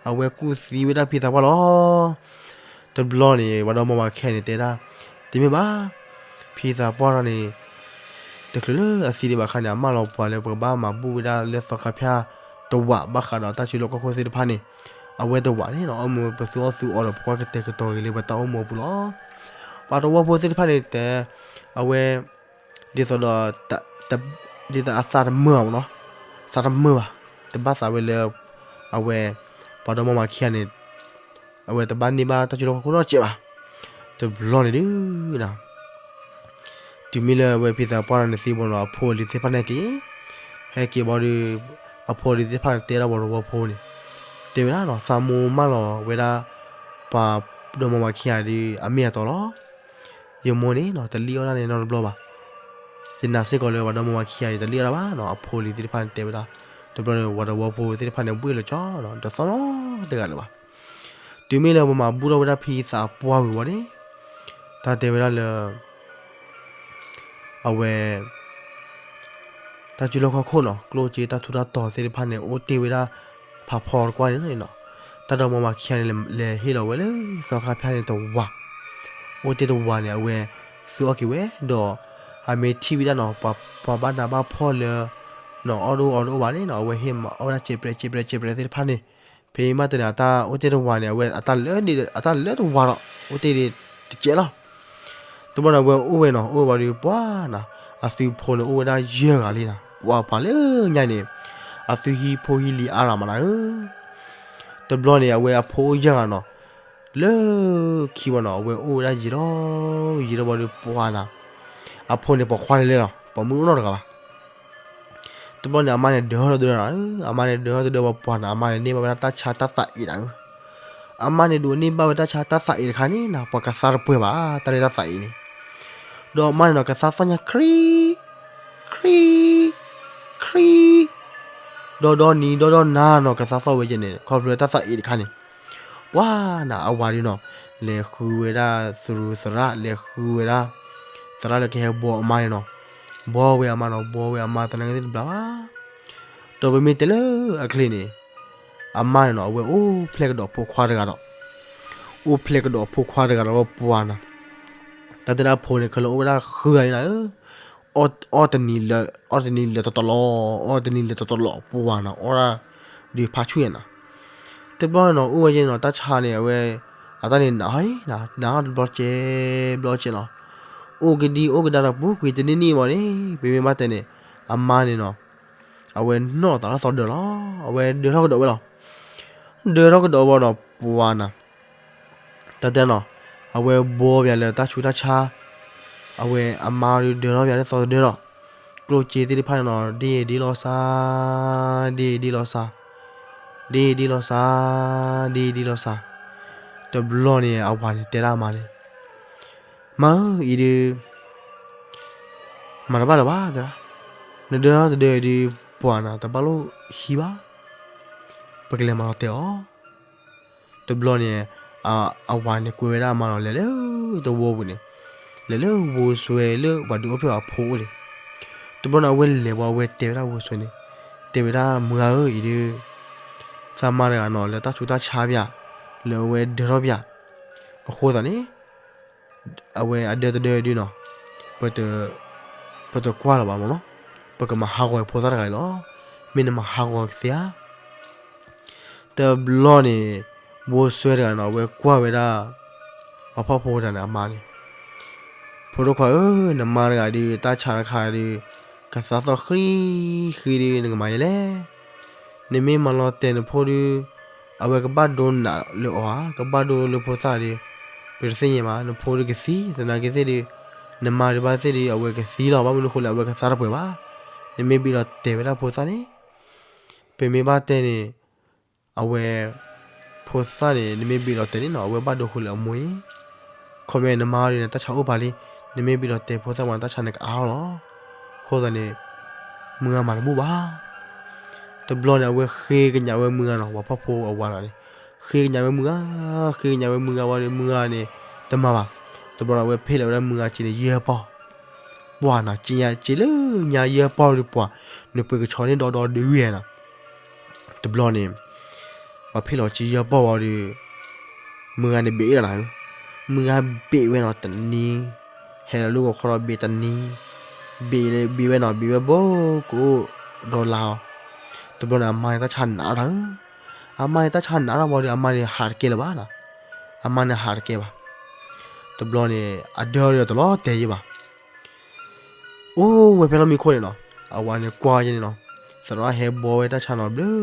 အဝဲကူၣ်သံဝဲဒၣ်ဖံသးပှၢ်လီၤ. တဘျီန့ၣ် ပှၤဒီမါဝၤခံဂၤန့ၣ်တဲဒၣ် တမ့ၢ်ဘၣ် ဖံသးပှၢ်တဂၤန့ၣ် တချုးလၢအသံဒံးဘၣ်အခါန့ၣ် အမၢလီၤပှၤလၢပကဘၣ်မၤဘူၣ်ဝဲဒၣ်လၢသီခါဖၠါတဝး ဘၣ်ဃးဒီးတၢ်စုလီၢ်ခီၣ်ခိၣ်သ့ၣ်တဖၣ်န့ၣ် အဝဲတဝးန့ၣ်နီၤ အအိၣ်မူပသူအီၣ်သူအီဒီးပကွၢ်ကတဲာ်ကတီၤက့ၤလၢပတၢ်အိၣ်မူအပူၤလီၤ. ပှၤသဝီဖိသ့ၣ်တဖၣ်န့ၣ်တဲ အဝဲ ဒ်သိးဒီး ဒ်သိးအသးတမုာ်ဘၣ်နီၤ သးတမုာ်ဘၣ် တဘၣ်သးဝဲလၢ အဝဲ ပှၤဒီမါဝၤခံဂၤန့ၣ် အဝဲတဘၣ်န့ၢ်ဘၣ်တၢ်စုလီၢ်ခီၣ်ခိၣ်နီတစဲးဘၣ်. တဘျီန့ၣ်ဒုး တုၤမ့ၢ်လၢအဝဲဖံသးပှၢ်တဂၤန့ၣ်သံဘၣ်နီၤ အဖိအလံၤသ့ၣ်တဖၣ်န့ၣ်က့ၤ ဟဲက့ၤဘၣ်ဒီး အဖိအလံၤသ့ၣ်တဖၣ်န့ၣ်တဲဒၣ်ပှၤသဝီဖိန့ၣ် တဲဝဲဒၣ်နီၤ သးမိၢ်မၢလီၤဝဲဒၣ် ပှၤဒီမါဝၤခံဂၤဒီး အမ့ၢ်အတီလီၤ. ယမိၢ်န့ၣ်နီၤ တလံၣ်အီၣ်ဒၣ်န့ၣ်နီတဘျီဘၣ်. ယနာ်စ့ၢ်ကီးလၢပှၤဒီမါဝၤခံဂၤအံၤ တလံၣ်အီၣ်ဒၣ်ဘၣ်နီၤ အဖိအလံၤသ့ၣ်တဖၣ်န့ၣ်တဲဝဲဒၣ်. တဘျီန့ၣ် ပှၤသဝီဖိသ့ၣ်တဖၣ်န့ၣ် ဘှ့ၣ်လီၤကၠီလီၤ တသီနီတဂၤလၢၤဘၣ်. တုၤမ့ၢ်လၢပှၤမၤဘူၣ်ထီၣ်ဝဲဒၣ်ဖံသးပှၢ်ဝံၤဝံၤန့ၣ် တၢ်တဲဝဲဒၣ်လၢ အဝဲ တၢ်စုလီၢ်ခီၣ်ခိၣ်နီၤ ကျိၣ်စ့တၢ်ထူးတၢ်တီၤသ့ၣ်တဖၣ်န့ၣ် အိၣ်တ့ၢ်ဝဲဒၣ်ဖးဖီတကွၢ်န့ၣ်နီၤ. တၢ်ဒီမါဝၤခံဂၤန့ၣ် လဲၤဟ့ၣ်လီၤဝဲလၢသီခါဖၠါန့ၣ်တဝၤ အိၣ်တ့ၢ်တဝၤန့ၣ် အဝဲ သူအီၣ်က့ၤဝဲ ဒီး အမ့ၢ်ထံၣ်ဝဲဒၣ်နီၤ ပှၤဘၣ်နးဘၣ်ဖှီၣ်လၢ နီၤအီၣ်တအိၣ်အီတအိၣ်ဘၣ်န့ၣ်နီၤ အဝဲဟ့ၣ်မၤအီၣ်ဝဲဒၣ်စဲးပြဲးစဲးပြဲးစဲးပြဲးသ့ၣ်တဖၣ်န့ၣ် ဖဲမ့ၢ်တၢ်န့ၣ် အတၢ်အိၣ်တ့ၢ်တဝၤန့ၣ် အဝဲအတၢ်လၢတဝၤဒီး အိၣ်တ့ၢ်တစဲးလီၤ. တဘျီန့ၣ် အဝဲအိၣ်ဝဲနီၤ အိၣ်ဝဲဒီးပှၤနၤ အသုဖိန့ၣ်အိၣ်ဝဲဒၣ်ယဲၢ်ဂၤလံနီၤ ပှၤပှၤလၢညါန့ၣ် အသုဟံးဖိဟံးလံၤအါရၤမးနၤဧၢ. တဘျီန့ၣ် အဝဲအဖိအိၣ်ယဲၢ်ဂၤနီၤ လၢခံဘၣ်နီၤ အဝဲအိၣ်ဝဲဒၣ်ယံာ်ထီၣ်ယံာ်ထီၣ်ဘၣ်ဒီးပှၤနၤ အဖိန့ၣ်ပိာ်ခွါလဲၤလဲၤလီၤ ပိာ်မုၣ်အိၣ်နီတဂၤဘၣ်. တဘျီန့ၣ် အမါန့ၣ်ဒၢထီၣ်တဒၢနၤဧၢ အမါန့ၣ်ဒၢထီၣ်တဒၢဘၣ်ပှၤနၤ အမါန့ၣ်န့ၢ်ဘၣ်ဝဲဒၣ်တၢ်ဆါတၢ်သးအံၤနၤဧၢ. အမါန့ၣ်ဒိးန့ၢ်ဘၣ်ဝဲတၢ်ဆါတၢ်သးအံၤတခါန့ၣ်နၤ ပှၤကသါတပှဲၤဘၣ် တၢ်လၢတၢ်သးအံၤန့ၣ် ဒီးအမါန့ၣ်နီၤ ကသါသီၣ်ညါခရံ ခရံ ခရံ ဒီဒီနံၤဒီဒီနၤနီၤ ကသါသီၣ်ဝဲယဲၢ်န့ၣ် ခီဖျိလၢတၢ်သးအံၤတခါန့ၣ် ပှၤနၤအဝၤဒုးနီၤ လဲၤဃုဝဲဒၣ်သရူးသရၣ် လဲၤဃုဝဲဒၣ် သရၣ်လၢကဟဲဘှီအမါန့ၣ်နီၤ ဘှီဝဲအမါနီၤ ဘှီဝဲအမါသနာ်က့သ့ၣ်တဘျီဘၣ်. ဒီးပမ့ၢ်တဲလၢအချ့န့ၣ် အမါန့ၣ်နီၤ အဝဲအိၣ်ဖျဲၣ်ကဒီးဖိခွါတဂၤဒီး အိၣ်ဖျဲၣ်ကဒီးဖိခွါတဂၤဒီးပှၤနၤ တၢ်တဲဒၣ်ဖိန့ၣ် ခဲလၢာ်အိၣ်ဝဲဒၣ်ဃုဂၤန့ၣ်နၤဧၢ အီၣ်တနံၤလၢ အီၣ်တနံၤလၢတတီၤလီၤ အီၣ်တနံၤလၢတတီၤလီၤ ပှၤနၤ အီၣ်ဒၣ်ဒုးဖးဆူၣ်ယဲၢ်နၤ. တဘျီန့ၣ်နီၤ အိၣ်ဝဲယဲၢ်န့ၣ်နီၤ တၢ်ဆါန့ၣ် အဝဲ အတၢ်န့ၣ်နးဟီနၤ နးဟီတဘျီကဲ ဘျီကဲနီၤ, အိၣ်ကဒံအိၣ်ကဒါဒီးပူၤကွံာ်တနံၣ်နံၣ်မးန့ၣ် ပမ့ၢ်ဘၣ်တဲန့ၣ် အမါန့ၣ်နီၤ အဝဲနီၣ်သးလၢသီဒၢးလီၤ. အဝဲဒၢထီၣ်ကဒီးဝဲလီၤ. ဒၢထီၣ်ကဒီးဝဲဒီးပှၤနၤ တၢ်တဲနီၤ အဝဲဘှီပၠးလၢတၢ်ဆူးတၢ်ဆါ, အဝဲအမါဒုးဒၢထီၣ်ပၠးလၢသီတဒၢဒီး ကျိၣ်စ့သ့ၣ်တဖၣ်န့ၣ်နီၤ ဒ့ၣ်ဒ့လီၤစၢ်, ဒ့ၣ်ဒ့လီၤစၢ်, ဒ့ၣ်ဒ့လီၤစၢ်, ဒ့ၣ်ဒ့လီၤစၢ်, တဘျီန့ၣ် အဝၤန့ၣ်တဲဒၣ်အမါန့ၣ်, မါဧၢ အံၤဒုး မၤတဘၣ်လၢၤဘၣ်, နဒၢထီၣ်တဒၢဒုး ပှၤနၤတဘၣ်လိၣ်ဟံးဘၣ်, ပကလဲၤမၤလီၤတဲာ်အီၤ. တဘျီန့ၣ် အဝၤန့ၣ်ကွဲဝဲဒၣ်အမါလီၤ လဲၤလၢတဝီပူၤန့ၣ်, လဲၤလၢဝိၤစွဲလၢပှၤဒုးအိၣ်ဖျဲၣ်အဖိအိၣ်န့ၣ်, တဘျီန့ၣ် အဝဲလဲၤဝဲ အဝဲတဲဝဲဒၣ်ဝိၤစွဲန့ၣ်, တဲဝဲဒၣ်မုၢ်ဂၤဧၢ အံၤဒုး သးမါတဂၤနီၤ လၢတၢ်ဆူးတၢ်ဆါပၠး, လၢအဝဲဒၢထီၣ်ပၠး, အဃိသတးန့ၣ် အဝဲအဒၢတဒၢဒုးနီၤ, ပတကွၢ်လၢၤဘၣ်မၢ်နီၤ, ပကမၤဟးဂီၤဖိသၣ်တဂၤအံၤလီၤ. မ့ၢ်နမၤဟးဂီၤကသ့ဧါ. တဘျီန့ၣ် ဝိၤစွဲတဂၤနီၤ အဝဲကွၢ်ဝဲဒၣ် ပှၤဖှီၣ်ဖိတဂၤန့ၣ် အမါန့ၣ်, ဖိဒိၣ်ခွါဧၢ, နမါတဂၤဒုး တၢ်ဆါတခါဒုး ကသးသီၣ်ဃံဃံဒုး နကမၤယဲလဲၣ်. နမ့ၢ်မၤလီၤတဲာ်နဖိဒုး အဝဲကဘၣ်ဒိနးလၢအီၤဧါ, ကဘၣ်ဒိလၢဖိသၣ်ဒီး ပတသ့ၣ်ညါဘၣ်, နဖိဒုးကသံ, သနာ်က့သ့ၣ်ဒုး နမါဒုးဘၣ်သ့ၣ်ဒုး အဝဲကသံလီၤ, ဘၣ်မနုၤအဃိလဲၣ် အဝဲကသါတပှဲၤဘၣ်. နမ့ၢ်ဘ့ၣ်လီၤတဲာ်ဝဲဒၣ်ဖိသၣ်န့ၣ် ပမ့ၢ်ဘၣ်တဲန့ၣ် အဝဲ ဖိသၣ်န့ၣ် နမ့ၢ်ဘ့ၣ်လီၤတဲာ်န့ၣ်နီၤ အဝဲဘၣ်ဒိဃုာ်လၢအမိၢ်အံၤ, ခီဖျိနမါဒုးန့ၣ် တၢ်ဆါအိၣ်ပာ်လံ, နမ့ၢ်ဘ့ၣ်လီၤတဲာ်ဖိသၣ်မး တၢ်ဆါန့ၣ်ကအါလီၤ. အဃိသတးန့ၣ် မုၢ်ဂၤမၤတဘူၣ်ဘၣ်. တဘျီန့ၣ် အဝဲဃ့ကညးဝဲမုၢ်ဂၤနီၤ, ပှၤဖှီၣ်ဖိအဝၤတဂၤန့ၣ်, ဃ့ကညးဝဲမုၢ်ဂၤ, ဃ့ကညးဝဲမုၢ်ဂၤဝံၤဒီး မုၢ်ဂၤန့ၣ် တမၤဘၣ်. တဘျီန့ၣ် အဝဲဖ့ၣ်လီၤဝဲဒၣ်မုၢ်ဂၤစ့န့ၣ် ယဲၢ်ပီၢ်, ပှၤနီၤ စ့ညါစ့လၢညါယဲၢ်ပီၢ်ဒီးပှၤ, နပှ့ၤကဆီန့ၣ်ဒီဒီဒုဝဲနီၤ. တဘျီန့ၣ် ပှၤဖ့ၣ်လီၤစ့ယဲၢ်ပီၢ်ဝံၤဒီး မုၢ်ဂၤန့ၣ်ဘ့ၣ်အီၤနၤ, မုၢ်ဂၤဘ့ၣ်ဝဲနီၤတနံၤ, ဟဲလီၤလၢဂီၤခီဒီးဘ့ၣ်တနံၤ, ဘ့ၣ်လၢဘ့ၣ်ဝဲနီၤ ဘ့ၣ်ဝဲဘိကအိၣ်ဒီးလါအီၤ. တဘျီန့ၣ် အမါန့ၣ်တၢ်ဆါနးထီၣ်, အမါန့ၣ်တၢ်ဆါနးထီၣ်ဝံၤဒီး အမါန့ၣ်ဟးတကဲလၢၤဘၣ်နီၤ, အမါန့ၣ်ဟးတကဲဘၣ်. တဘျီန့ၣ် အဒၢဒီးတလီၤတဲာ်ယံၤဘၣ်. အိၣ်ဝဲဖဲလီၢ်မံခိၣ်န့ၣ်နီၤ, အဝၤန့ၣ်ကွၢ်ယဲန့ၣ်နီၤ, သရၣ်ဟဲဘှီဝဲတၢ်ဆါနီၤ ဘျုး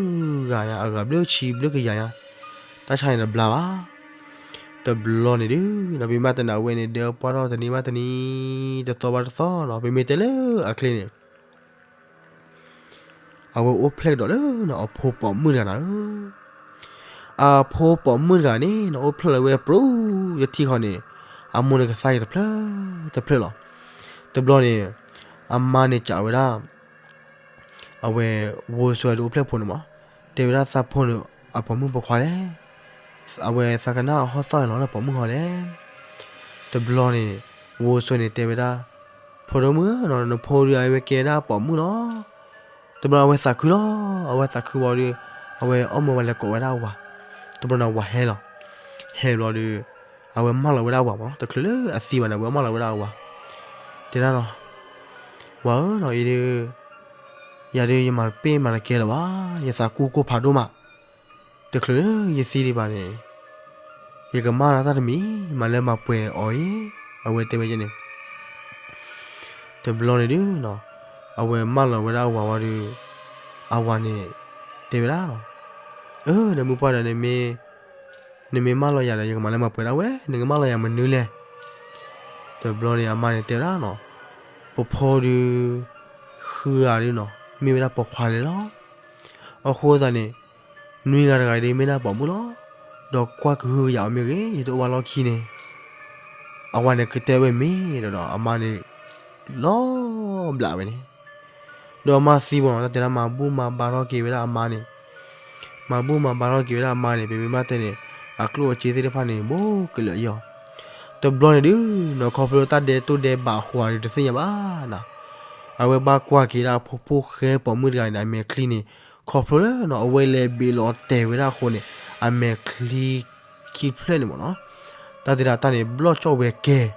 ဂၤညါ အဂၤဘျုးဆံဘျုးကယၤညါ, တၢ်ဆါန့ၣ်တဘျါဘၣ်. တဘျီန့ၣ်ဒုး နီၤ ပမ့ၢ်ဘၣ်တဲန့ၣ် အဝဲန့ၣ်ဒၢပှၢ်ထီၣ်တနံၤဘၣ်တနံၤ, တသီဘၣ်တသီနီၤ ပမ့ၢ်တဲလၢအချ့န့ၣ် အဝဲအိၣ်ဖျဲၣ်ကဒီးလၢနီၤ အဖိပိာ်မုၣ်တဂၤနၤဧၢ, အဖိပိာ်မုၣ်တဂၤန့ၣ်နီၤ အိၣ်ဖျဲၣ်လီၤဝဲပြူၤတထံၣ်ဃီန့ၣ်, အမိၢ်န့ၣ်ကသါက့ၤတဖျၢၣ်တဖျၢၣ်လီၤ. တဘျီန့ၣ် အမါန့ၣ်စံးဝဲဒၣ် အဝဲ ဝိၤစွဲဒုးအိၣ်ဖျဲၣ်ဖိန့ၣ်မး, တဲဝဲဒၣ်သးဖိန့ၣ် အပိာ်မုၣ်ပိာ်ခွါလဲၣ်, အဝဲသးကနၣ်အဟီၣ်သီၣ်န့ၣ်လီၤလၢပိာ်မုၣ်ဃီလဲၣ်. တဘျီန့ၣ် ဝိၤစွဲန့ၣ်တဲဝဲဒၣ် ဖိဒိၣ်မုၣ်ဧၢ, နဖိဒုးအဝဲကဲဒၣ်ပိာ်မုၣ်လီၤ. တဘျီအဝဲသးခုလီၤ, အဝဲသးခုဝံၤဒီး အဝဲအီၣ်မ့ၤဝဲလဲၤကိးဝဲဒၣ်အဝၤ, တဘျီန့ၣ်အဝၤဟဲလီၤ, ဟဲဘျီဒီး အဝဲမၢလီၤဝဲဒၣ်အဝၤမး တချုးလၢအသံဘၣ်န့ၣ် အဝဲမၢလီၤဝဲဒၣ်အဝၤ, တဲဒၣ်နီၤ ဝၤဧၢနီၤ အံၤဒုး ယၤဒုး ယမၤတပ့ၢ်မၤတကဲလၢၤဘၣ်, ယသးကူၣ်ကိၢ်ဖးဒိၣ်မး, တချုးလၢယသံဒံးဘၣ်န့ၣ် ယကမၢလီၤတၢ်တမံၤ မၤလၢမၤပှဲၤအီၤအံၤ, အဝဲတဲဝဲန့ၣ် တဘျီန့ၣ်ဒုးနီၤ အဝဲမၢလီၤဝဲဒၣ်အဝၤဝံၤဒီး အဝၤန့ၣ် တဲဝဲဒၣ်နီၤ အၢ ဒီးမုၢ်ပှၢ်ဒီး နမ့ၢ်မၢလီၤယၤဒီး ယကမၤလၢမၤပှဲၤဒၣ်ဝဲ, နကမၢလီၤယၤမနုၤလဲၣ်. တဘျီန့ၣ် အမါန့ၣ်တဲဝဲဒၣ်နီၤ ပဖိဒုး ဃုဂၤဒုးနီၤ မ့ၢ်ဝဲဒၣ်ပိာ်ခွါလဲၣ်လီၤ. အဃိသတးန့ၣ် နွံဂၤတဂၤဒုးမ့ၢ်ဒၣ်ပိာ်မုၣ်လီၤ. ဒီးကွၢ်ကဟုကယာ်အီၤမ့ၢ်ဂ့ၤ ယတအိၣ်ဘၣ်လီၢ်ခံန့ၣ် အဝၤန့ၣ်ကတဲဝဲမ့ၢ်ဒီး အမါန့ၣ် လီၤဘျးဝဲန့ၣ် ဒီးအမါသံဘၣ်နီၤ တၢ်တဲဒၣ်မၤဘူၣ်မၤဘါထီၣ်က့ၤဝဲဒၣ်အမါန့ၣ်, မၤဘူၣ်မၤဘါထီၣ်က့ၤဝဲဒၣ်အမါန့ၣ် ပမ့ၢ်ဘၣ်တဲန့ၣ် အကျိၣ်အစ့သ့ၣ်တဖၣ်န့ၣ် ဘူးကလၢာ်အယီၤ. တဘျီန့ၣ်ဒုးနီၤ ခီဖျိတၢ်ဒဲးတိၢ်ဒဲးဘးအဃိဒီးတသ့ၣ်ညါဘၣ်နီၤ, အဝဲဘၣ်ကွၢ်က့ၤဒၣ်အဖိဖိဃဲပိာ်မုၣ်တဂၤန့ၣ် အမဲာ်ချံန့ၣ် ခီဖျိလၢနီၤ အဝဲလဲၤဘ့းလီၤတဲာ်ဝဲဒၣ်အဃိန့ၣ် အမဲာ်ချံခံဖျၢၣ်န့ၣ်မ့ၢ်နီၤ တၢ်တဲဒၣ်တၢ်န့ၣ် ဘျီၣ်ကၠီၣ်ဝဲၤကဲၤ,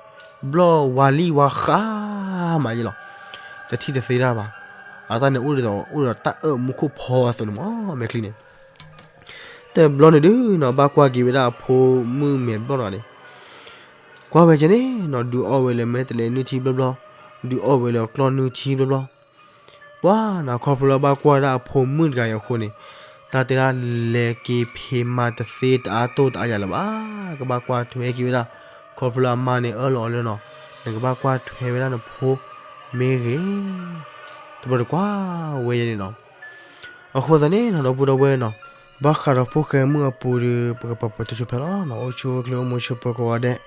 ဘျီၣ်ဝါလံၣ်ဝါဃးမးယဲလီၤ. တထံၣ်တသ့တၢ်ဘၣ်. အတၢ်န့ၣ်အိၣ်ဒ်သိး အိၣ်ဒီးတၢ်အၢၣ်မူခိၣ်ဖီအသိးန့ၣ်မ့ၢ် မဲာ်ချံန့ၣ်. တဘျီန့ၣ်ဒုးနီၤ ဘၣ်ကွၢ်က့ၤဝဲဒၣ်အဖိမုၣ်မဲာ်ဘျီၣ်နီၤန့ၣ်, ကွၢ်ဝဲကဲန့ၣ်နီၤ ဒုးအီၣ်ဝဲလၢမဲာ်တလဲနုၢ်ထံဘျီဘျီ, ဒုးအီၣ်ဝဲလၢကျီၢ်နုၢ်ထံဘျီဘျီ. ပှၤနီၤ ခီဖျိလၢဘၣ်ကွၢ်ဝဲဒၣ်အဖိမုၣ်တဂၤအံၤအဃိန့ၣ်, တၢ်တဲဒၣ်လဲၤက့ၤဖံးမၤတသ့တအါတိၢ်တအါယၤလၢၤဘၣ်, ကဘၣ်ကွၢ်ထွဲက့ၤဝဲဒၣ်, ခီဖျိလၢအမါန့ၣ်အၢၣ်လီၤအီၤလၢနီၤ, နကဘၣ်ကွၢ်ထွဲဝဲဒၣ်နဖိမ့ၢ်ဂ့ၤ, တဘျီတကွၢ်ဝဲယဲန့ၣ်နီၤ. အဃိသတးန့ၣ်နီၤ ဒီပုၢ်ဒီဝဲၢ်နီၤ, ဘၣ်ဃးဒီးဖိၣ်ဃဲမုၣ်အပူၤဒီး ပကပာ်ပတုၤဆိဖဲလီၤနီၤ, အိၣ်ဆူၣ်အိၣ်ချ့အိၣ်မူဆူၣ်ပၢၤကိးဂၤဒဲး